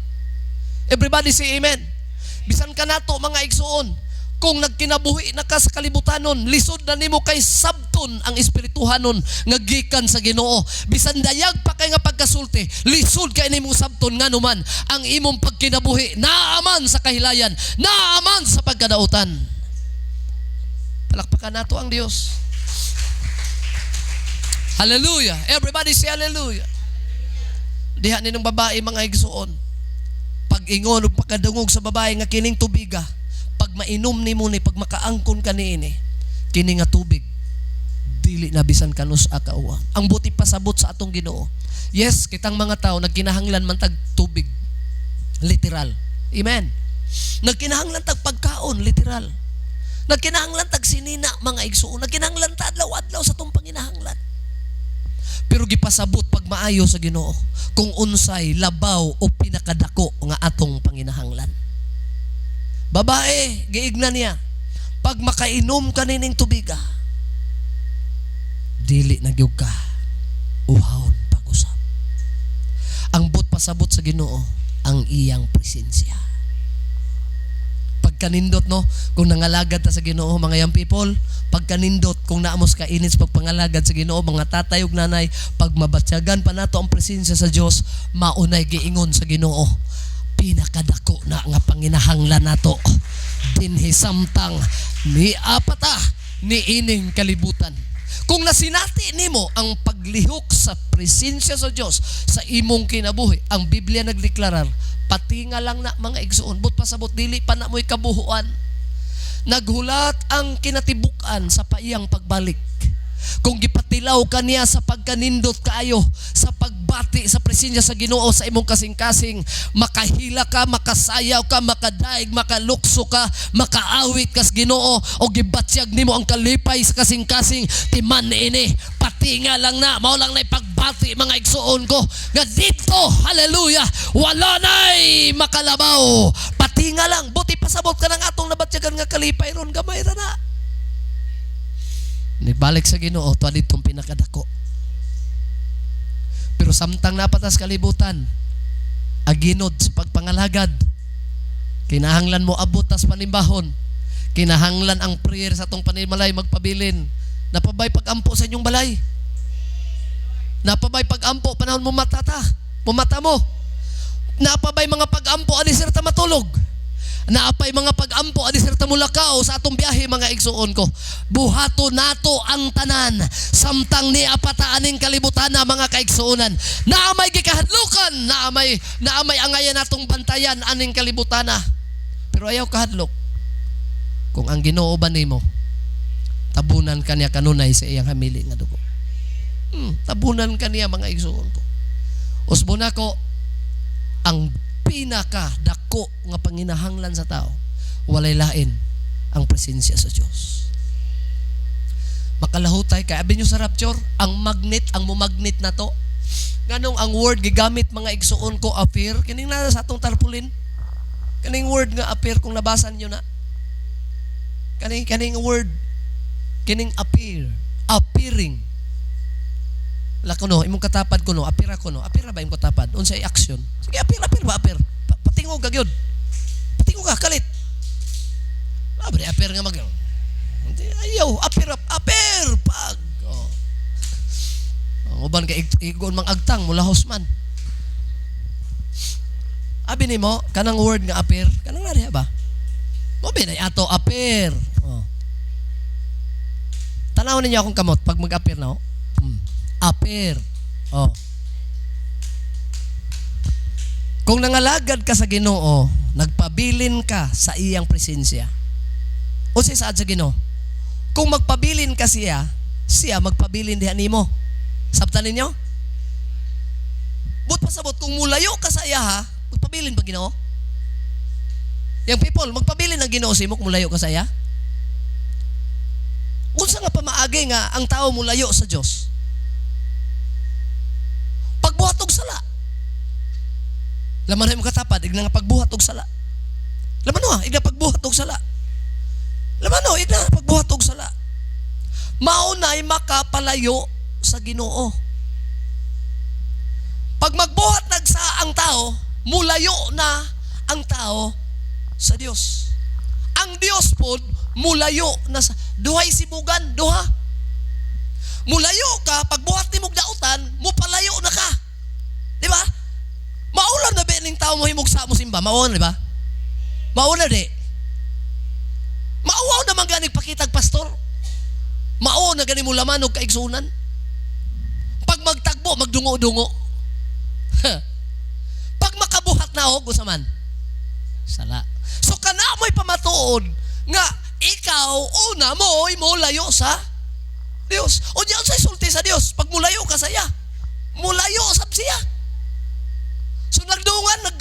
Everybody say amen. Bisan ka nato, mga igsuon, kung nagkinabuhi na ka sa kalibutanon, lisod na nimo kay sabton ang espirituhanon nga gikan sa Ginoo. Bisan dayag pa kay nga pagkasulti, lisod kay nimo sabton, ngano man ang imong pagkinabuhi naaman sa kahilayan, naaman sa pagkadautan. Palakpakan nato ang Dios. Hallelujah. Everybody say hallelujah. Diha ni ng babae, mga igsuon. Pag-ingon ug pagkadungog sa babae nga kining tubiga, pag mainom nimo ni, pag makaangkon ka niini, kini nga tubig, dili na bisan kanus-a ka uhaw. Ang buot ipasabot sa atong Ginoo. Yes, kitang mga tao nagkinahanglan man tag tubig. Literal. Amen. Nagkinahanglan tag pagkaon, literal. Nagkinahanglan tag sinina, mga igsuon. Nagkinahanglan ta adlaw-adlaw sa atong panginahanglan. Pero gipasabot pag maayo sa Ginoo kung unsay labaw o pinakadako nga atong panginahanglan. Babae, giignan niya, "Pag makainom ka nining tubiga, dili na gyud ka uhawon pag-usab." Ang buot pasabot sa Ginoo, ang iyang presensya. Pagkanindot, no, kung nangalagad ta sa Ginoo, mga young people, pagkanindot kung naamos kainit sa pagpangalagad sa Ginoo, mga tatay ug nanay, pag mabatyagan pa nato ang presensya sa Dios, maunay giingon sa Ginoo, pinakadako na nga panginahanglan nato dinhi samtang ni apata ni ining kalibutan. Kung nasinati nimo ang paglihok sa presensya sa Dios sa imong kinabuhi, ang Biblia nagdeklarar, pati nga lang na, mga igsuon, buot pasabot dili pa na mo'y kabuhuan. Naghulat ang kinatibuk-an sa paiyang pagbalik. Kung gipatilaw ka niya sa pagkanindot kaayo, sa pagbati sa presensya sa Ginoo sa imong kasing-kasing, makahila ka, makasayaw ka, makadaig, makalukso ka, makaawit ka sa Ginoo, o gibatyag nimo ang kalipay sa kasing-kasing, timan ini, pati nga lang na, mao lang na ipagbati, mga igsuon ko, nga dito, hallelujah, wala na'y makalabaw. Pati nga lang, buot pasabot ka ng atong nabatyagan nga kalipay ron, gamay ra na. Nibalik sa Ginoo, tuwa ditong pinakadako. Pero samtang napatas kalibutan, aginod sa pagpangalagad, kinahanglan mo abot tas panimbahon, kinahanglan ang prayer sa atong panimalay magpabilin. Napabay pag-ampo sa inyong balay? Napabay pag-ampo panahon mo matata? Mumata mo? Napabay mga pag-ampo ani sir ta matulog? Naapay mga pag-ampo ani sir ta mulakaw sa atong biyahe, mga igsuon ko? Buhato nato ang tanan samtang ni apata aning kalibutan na, mga kaigsuonan. Naa may gikahadlukan, naa may angayan natong bantayan aning kalibutan na. Pero ayaw kahadlok. Kung ang Ginoo ba nimo, tabunan ka niya kanunay sa iyang hamili nga dugo. Tabunan ka niya, mga igsuon ko. Usbon nako, ang pinaka dako nga panginahanglan sa tao, walay lain ang presensya sa Dios. Makalahutay kay abi nyo sa rapture, ang magnet, ang mumagnet na to. Nganong ang word gigamit, mga igsuon ko, appear, kining na sa atong tarpaulin. Kaning word nga appear, kung nabasa niyo na. Kaning word kining appear. Appearing. La kuno, imong katapad kuno, apira kuno, apira ba imong katapad? Unsay action? Sige, apir, apir ba, apir. Patingog ka gyud. Patingog ka, kalit. Ah, bari apir nga mag. Hindi, ayaw, apir, apir, pag. Oh. Ang uban kay igon mang agtang mula man. Abi nimo kanang word nga apir, kanang nariya ba? Mo binay ato apir. Oh. Tanaw ninyo akong kamot pag mag-apir na oh. Apir. Oh. Kung nangalagad ka sa Ginoo, nagpabilin ka sa iyang presensya. O siya saad sa Ginoo? Kung magpabilin ka siya, siya magpabilin diha nimo. Sabtan ninyo? But pasabot, kung mulayo ka sa iya ha, magpabilin pa Ginoo? Yang people, magpabilin ang Ginoo sa imo kung mulayo ka sa iya? Unsa nga pamaagi nga ang tao mulayo sa Dios? Pagbuhat og sala. Laman mo katapad, igna nga pagbuhat og sala. Laman mo, igna pagbuhat og sala. Laman mo, igna pagbuhat og sala. Mao na'y makapalayo sa Ginoo. Pag magbuhat nagsa ang tao, mulayo na ang tao sa Dios. Ang Dios pod mulayo na sa duhay sibugan, duha. Mulayo ka pagbuhat nimog dautan, mupalayo na ka. Di ba? Maulan na ba ning tao mo himog sa mo simba? Maulan, di ba? Maulan di. Mauwaw naman gani pakitag pastor. Mao na gani mo laman og kaigsunan. Pag magtagbo, magdungo-dungo. Pag makabuhat na og usa man? Sala. So kana mo'y pamatuod nga ikaw una mo'y molayo sa Dios. O diyan sa sulti sa Dios, pag mulayo ka sa iya, mulayo sab siya. So nagdungan, nag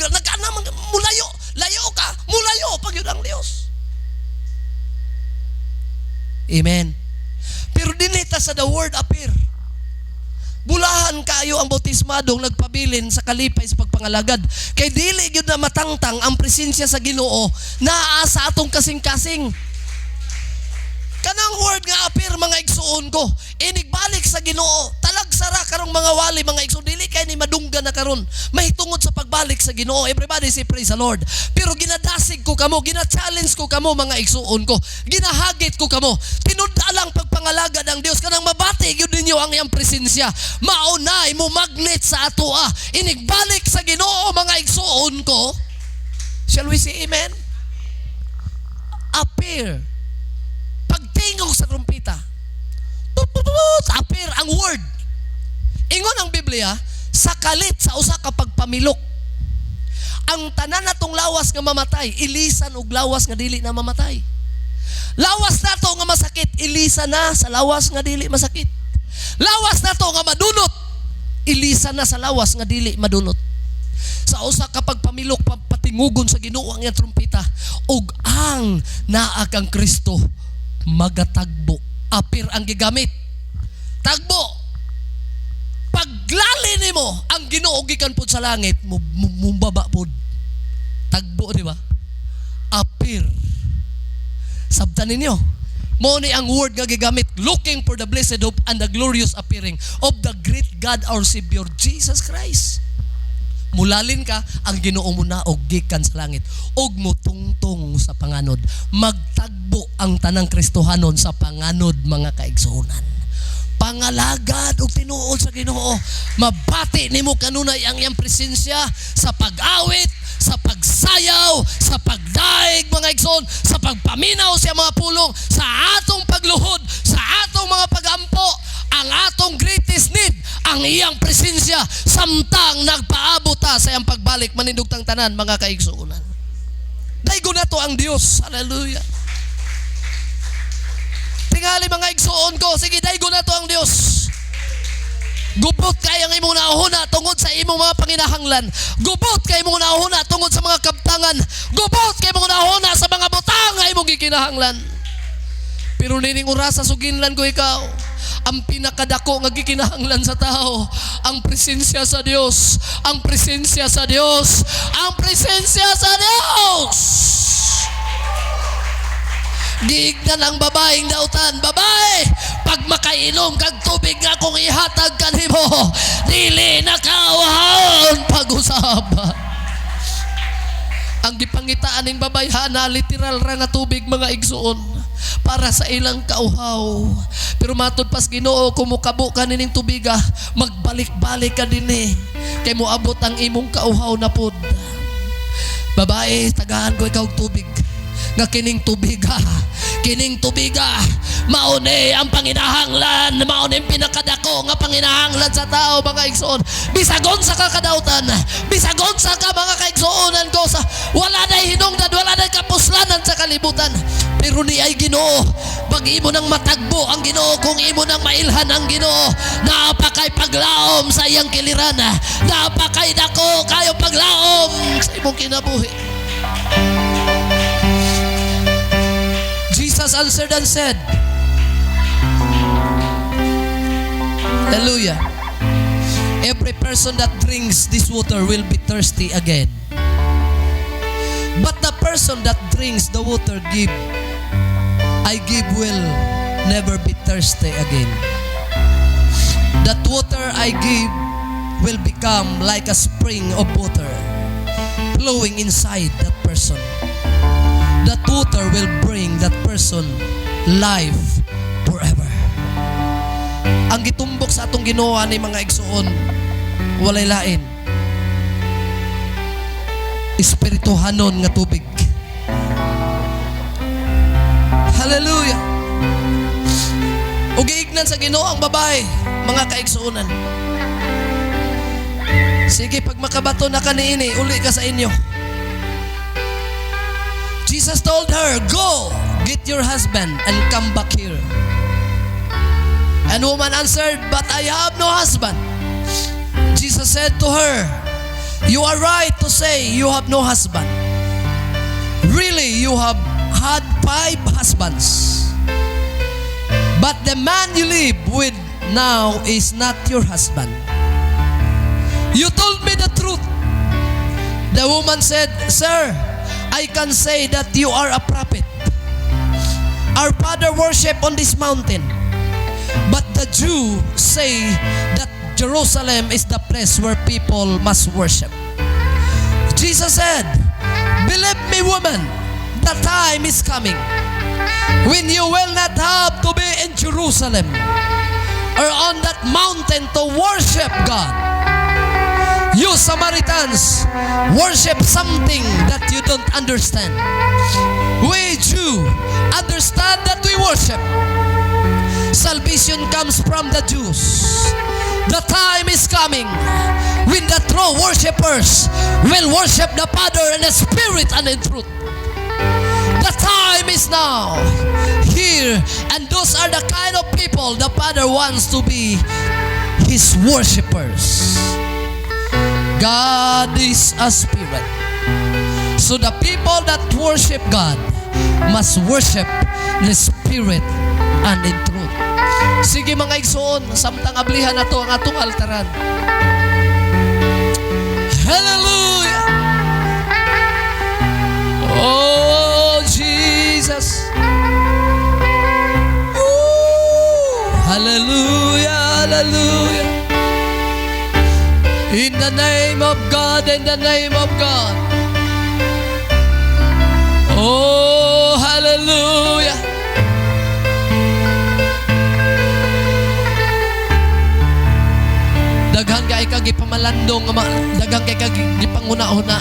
mulayo, layo ka, mulayo pag yun ang Dios. Amen. Pero dinita sa the word appear. Bulahan kayo ang bautismadong nagpabilin sa kalipay sa pagpangalagad. Kay dili gyud na matangtang ang presensya sa Ginoo naa sa atong kasing-kasing. Kanang word nga appear, mga igsuon ko, inigbalik sa Ginoo, talagsara karong mga wali, mga igsuon, dili kay ni madunggan na karon mahitungod sa pagbalik sa Ginoo. Everybody say praise the Lord. Pero ginadasig ko kamo, gina-challenge ko kamo, mga igsuon ko, ginahagit ko kamo, tinud-a lang pagpangalagad ang Dios, kanang mabati gyud ninyo ang iyang presensya. Maunay mo magnet sa atoa inigbalik sa Ginoo, mga igsuon ko. Shall we say amen? Appear. Pagtingog sa trumpita, tut, tut, tut, appear ang word. Ingon ang Biblia, sa kalit sa usa ka pagpamilok, ang tanan natong lawas nga mamatay, ilisan og lawas nga dili na mamatay. Lawas nato nga masakit, ilisan na sa lawas nga dili masakit. Lawas nato nga madunot, ilisan na sa lawas nga dili madunot. Sa usa ka pagpamilok, patingugon sa Ginoo ang iyang trumpita, ug ang naa kang Kristo magatagbo. Appear ang gigamit. Tagbo. Paglali nimo ang Ginoo gikan pod sa langit, mubaba pod. Tagbo, di ba? Appear. Sabtan ninyo. Mo ni ang word nga gigamit, looking for the blessed hope and the glorious appearing of the great God our Savior Jesus Christ. Mulalin ka, ang Ginoo mo na og gikan sa langit og mutungtong sa panganod. Magtagbo ang tanang Kristohanon sa panganod, mga kaigsuonan. Pangalagad og tinuod sa Ginoo. Mabati nimo kanunay ang iyang presensya sa pag-awit, sa pagsayaw, sa pagdaig, mga igsoon, sa pagpaminaw sa mga pulong, sa atong pagluhod, sa atong mga pagampo, ang atong greatest need, ang iyang presensya samtang nagpaabot ta sa iyang pagbalik. Manindog tang tanan, mga kaigsuonan. Daygon nato ang Dios. Hallelujah. Tingali, mga igsuon ko, sige, daygon nato ang Dios. Gubot kay ang imong nauna tungod sa imong mga panginahanglan. Gubot kay imong nauna tungod sa mga kabtangan. Gubot kay imong nauna sa mga butang nga imong gikinahanglan. Pero nining orasa, suginlan ko ikaw, ang pinakadako nga gikinahanglan sa tao, ang presensya sa Dios, ang presensya sa Dios, ang presensya sa Dios. Giignan ang babaeng dautan, "Babae, pag makainom kag tubig nga akong ihatag kanimo, dili na ka uhawon pag-usab." Ang gipangitaan ning babayhana, literal ra nga tubig, mga igsuon, para sa ilang kauhaw. Pero matod pas Ginoo, kung mukabo ka nining tubiga, magbalik-balik ka dinhi kay moabot ang imong kauhaw na pod. Babae, tagaan ko ikaw og tubig nga kining tubiga, kining tubiga, mauni ang panginahanglan, mauni ang pinakadako nga panginahanglan sa tao, mga igsoon. Bisag unsa ka kadautan, bisag unsa ka, mga kaigsuonan ko, sa wala na hinungdan, wala na kapuslanan sa kalibutan. Pero ni ay Ginoo, pag imo nang matagbo ang Ginoo, kung imo nang mailhan ang Ginoo, napakay paglaom sa iyang kiliran, napakay dako kayo paglaom sa imong kinabuhi. Jesus answered and said, Hallelujah. "Every person that drinks this water will be thirsty again. But the person that drinks the water give I give will never be thirsty again. That water I give will become like a spring of water flowing inside that person. That water will bring that person life forever." Ang gitumbok sa atong Ginoo ni, mga igsuon, walay lain. Espirituhanon nga tubig. Hallelujah. Ug giignan sa Ginoo ang babae, mga kaigsuonan. "Sige, pag makabato na ka niini, uli ka sa inyo." Jesus told her, "Go, get your husband and come back here." And woman answered, "But I have no husband." Jesus said to her, "You are right to say you have no husband. Really, you have had five husbands. But the man you live with now is not your husband. You told me the truth." The woman said, "Sir, I can say that you are a prophet. Our father worshiped on this mountain. But the Jew say that Jerusalem is the place where people must worship." Jesus said, "Believe me, woman, the time is coming when you will not have to be in Jerusalem or on that mountain to worship God. You Samaritans worship something that you don't understand. We Jew understand that we worship. Salvation comes from the Jews. The time is coming when the true worshipers will worship the Father in the Spirit and in truth. The time is now here, and those are the kind of people the Father wants to be His worshipers. God is a spirit. So the people that worship God must worship the Spirit and in truth." Sige, mga igsoon, samtang ablihan nato ang atong altaran. Hallelujah! Oh, Jesus! Woo! Hallelujah, hallelujah. In the name of God, in the name of God. Oh, hallelujah. Daghan kay ka gipamalandong nga daghan kay ka gipanguna-una.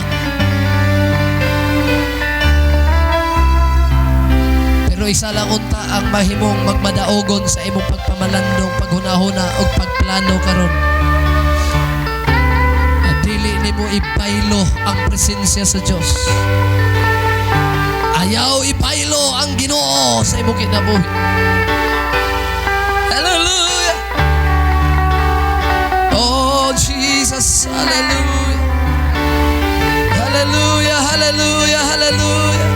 Pero isa lang unta ang mahimong magmadaogon sa imong pagpamalandong, paghuna-huna ug pagplano karon. Dili nimo ibaylo ang presensya sa Dios. Ayaw ibaylo ang Ginoo sa imong kinabuhi. Hallelujah. Oh Jesus, hallelujah. Hallelujah, hallelujah, hallelujah.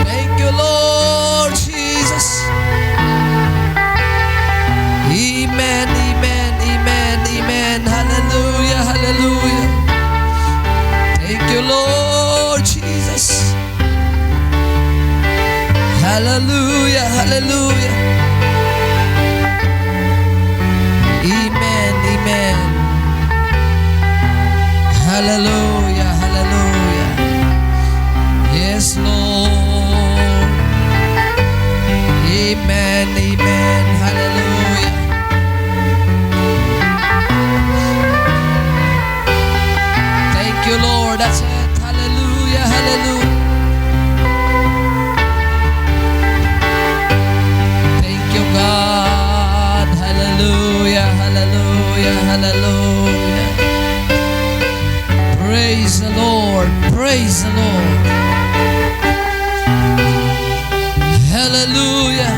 Thank you, Lord Jesus. Amen, amen, amen, amen. Hallelujah, hallelujah. Thank you, Lord Jesus. Hallelujah. Amen. Amen. Hallelujah. Hallelujah. Yes, Lord. Amen. Amen. Hallelujah. Thank you, Lord. That's it. Hallelujah. Hallelujah. Thank you, God. Hallelujah. Hallelujah. Hallelujah. Praise the Lord. Praise the Lord. Hallelujah.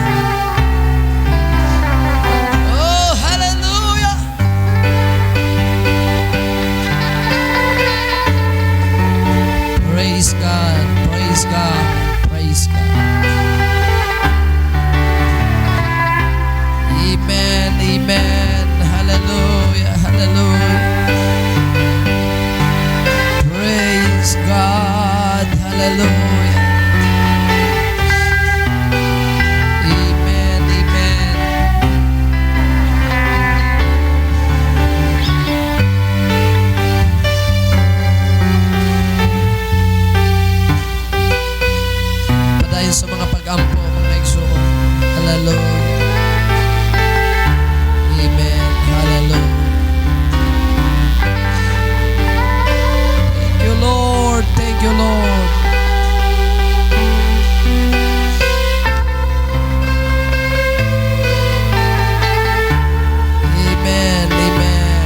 Oh, hallelujah. Praise God. Praise God. Praise God. Amen. Amen. Hallelujah. Hallelujah. Praise God. Hallelujah. Amen. Amen. Padayon sa mga pag-ampo, mga igsoon. Hallelujah. Amen. Hallelujah. Thank you, Lord. Thank you, Lord. Amen. Amen.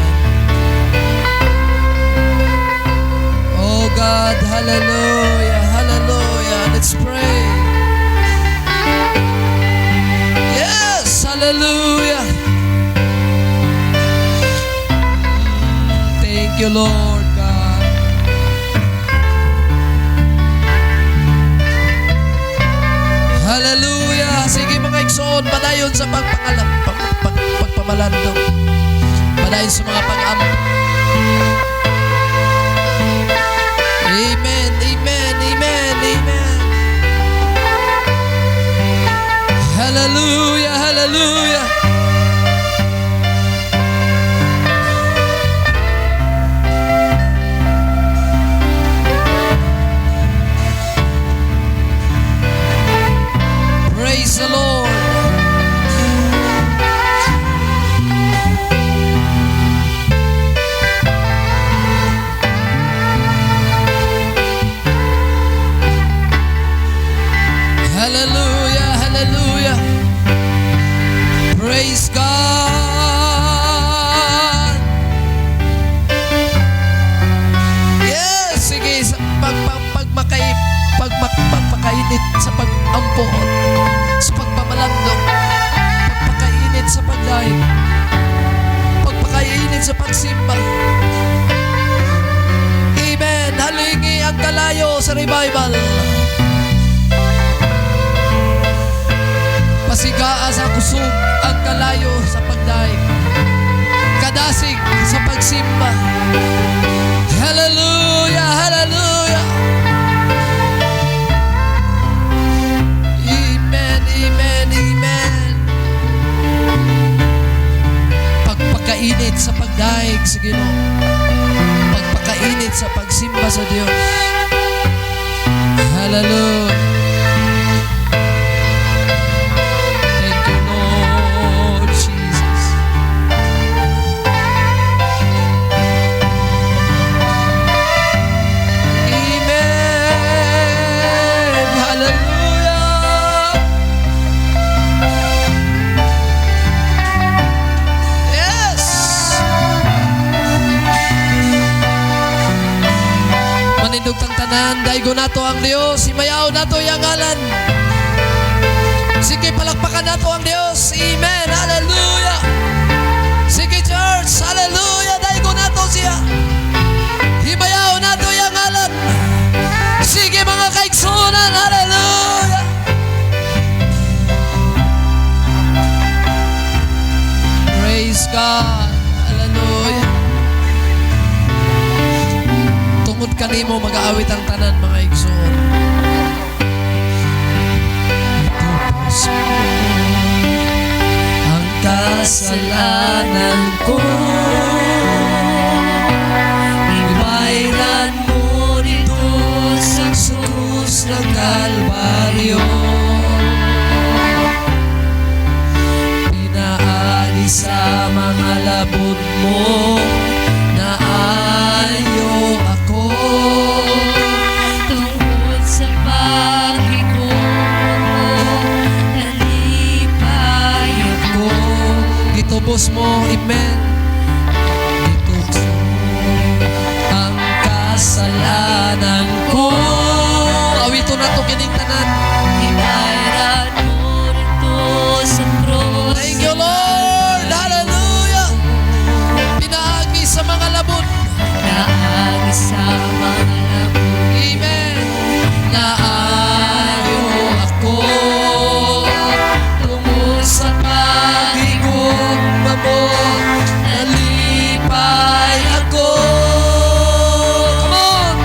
Oh God, hallelujah, hallelujah. Let's pray. Yes, hallelujah. Thank you, Lord God. Hallelujah. Sige mga igsoon, padayon sa pagpamalandong. Padayon sa mga pag-ampo. Amen, amen, amen, amen. Hallelujah, hallelujah. Praise the Lord. Hallelujah, hallelujah. Praise God. Yes, sige, sa pagpakainit sa pag-ampo, sa pagpamalandong, pagpakainit sa pagdahig, pagpakainit sa pagsimba. Amen. Halingi ang kalayo sa revival. Pasigaa sa kusog ang kalayo sa pagdaig. Kadasig sa pagsimba. Hallelujah, hallelujah. Amen, amen, amen. Pagpakainit sa pagdaig sa Ginoo. Pagpakainit sa pagsimba sa Dios. Hallelujah. Thank you, Lord Jesus. Amen. Hallelujah. Yes. Manindog tang tanan, daigo nato ang Dios, himayaw nato iyang ngalan. Sige, palakpakan nato ang Dios. Amen. Hallelujah. Sige, church. Hallelujah. Daigo nato siya. Himayaw nato iyang ngalan. Sige, mga kaigsunan. Hallelujah. Praise God. Hallelujah. Tungod kanimo mag-aawit ang tanan, mga igsoon. Ito po. Kasalanan ko. Ibayran mo dito sa krus ng Kalbaryo. Pinaagi sa mga labot mo, naayo ako. Tungod sa paghigugma mo, nalipay ako. Ko gitubos mo, amen. Gitubos mo ang kasalanan ko. Awito nato kining tanan. Ibayran mo dito sa krus. Thank you, Lord. Hallelujah. Pinaagi sa mga labot. Naagi sa mga labot. Amen. Naayo ako tungod sa paghigugma mo, nalipay ako. Come on!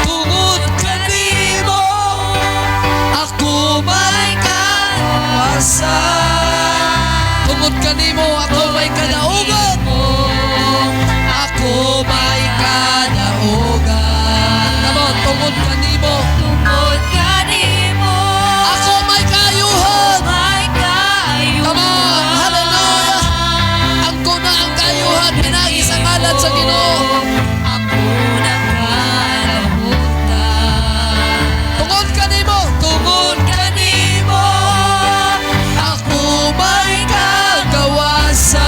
Tungod kanimo, ako may kagawasan. Tungod kanimo, ako may kadaugan. Ako may kadaugan. Come on, tungod kanimo, Tungod kanimo, ako may kaayuhan. May kaayuhan. Come on, hallelujah. Ang kuna ang kaayuhan, pinaagi sa ngalan sa Ginoo. Ako nakalahutan. Tungod kanimo, tungod kanimo, ako may kagawasan.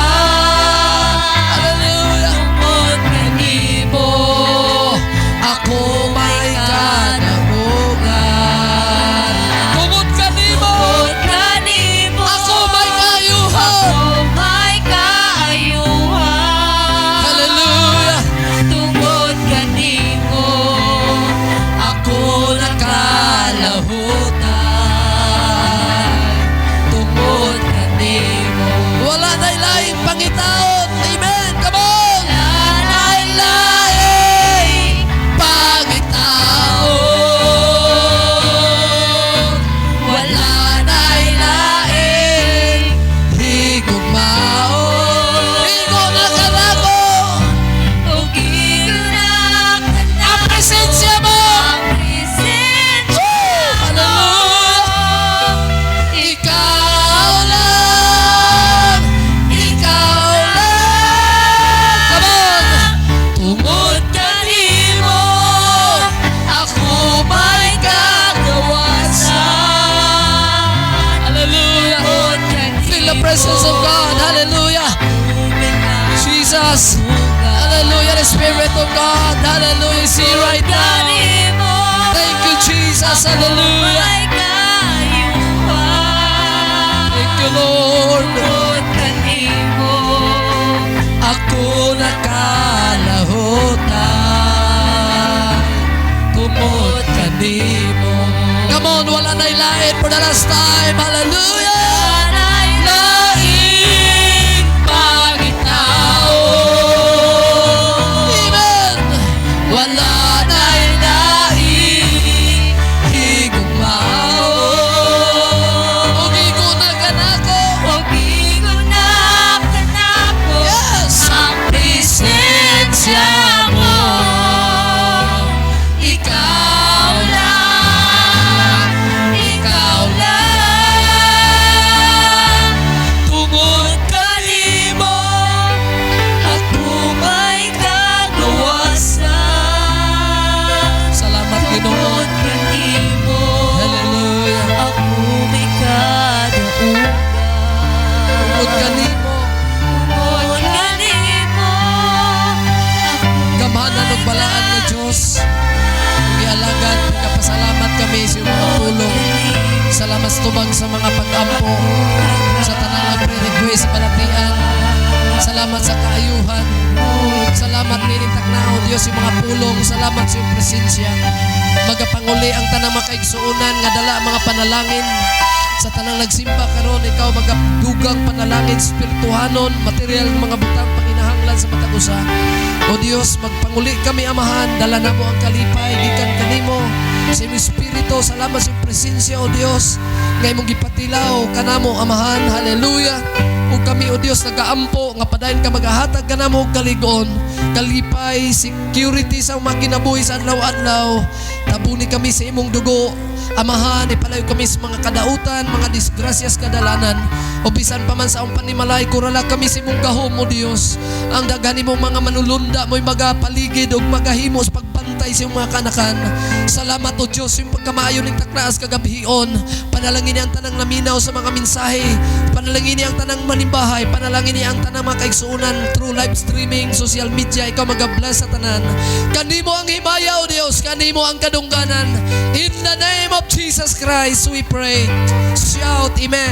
Hallelujah. Tungod kanimo, ako may kadaugan. Tungod kanimo, Tungod kanimo, ako may kaayuhan. Ako may kaayuhan. Hallelujah. Tungod kanimo, ako nakalahutan. Tungod kanimo. Wala na laing pangitaon. Amen. Come on. Wala laing pangitaon. Wala na laing higugmaon. Igo na kanako. Ug na Ang presensya mo. Ang presensya mo. Ikaw lang, ikaw lang. Come on! Tungod kanimo, ako may kagawasan. Hallelujah. Feel the presence of God. Hallelujah. Jesus. Hallelujah. The Spirit of God. Hallelujah. Is here right now. Thank you, Jesus. Hallelujah. Thank you, Lord. Ako nakalahutan tungod kanimo. Come on, wala na lain for the last time. Hallelujah! Laing pangitaon. Amen! Wala na laing higugmaon. Ug igo na kanako. Yes! Ang presensya mo. Ikaw lang, ikaw lang. Tungod kanimo, Ako may kagawasan. Salamat, Ginoo. Tungod kanimo, Hallelujah. ako may kadaugan. Tungod kanimo, Tungod kanimo, ako gamhanan ug balaan nga Diyos. Gialagad, nagpasalamat kami sa iyong mga pulong. Salamat sa tubag sa mga pag-ampo, sa tanang nagpre-request sa balatian. Salamat sa kaayuhan. Salamat nining taknao, Diyos, yung mga pulong. Salamat sa iyong presensya. Magapanguli ang tanang makaigsuonan nga dala ang mga panalangin. Sa tanang nagsimba karon, ikaw magadugang panalangin, spirituhanon, material nga mga butang panginahanglan sa matag usa. O Dios, magpanguli kami, Amahan, dala namo ang kalipay gikan kanimo sa imong espiritu. Salamat sa imong presensya, O Dios, nga imong gipatilaw kanamo, Amahan. Hallelujah. Ug kami, O Dios, nagaampo nga padayon ka magahatag kanamo og kaligon, kalipay, security sa mga kinabuhi sa adlaw-adlaw. Tabuni kami sa imong dugo. Amahan, ipalayo kami sa mga kadautan, mga disgrasyas kadalanan. O bisan pa man sa among panimalay, kurala kami sa imong gahom, O Dios. Ang daghan nimong mga manulunda mo'y magapaligid o magahimo sa pagbantay sa imong mga kanakan. Salamat, O Diyos, yung pagkamaayo ning taklaas kagabhion. Panalangin ang tanang naminaw sa mga mensahe. Panalangin ang tanang manimbahay. Panalangin ang tanang mga kaigsuunan through live streaming, social media. Ikaw magabless sa tanan. Kanimo ang himaya, O Diyos. Kanimo ang kadungganan. In the name of Jesus Christ, we pray. Shout, Amen.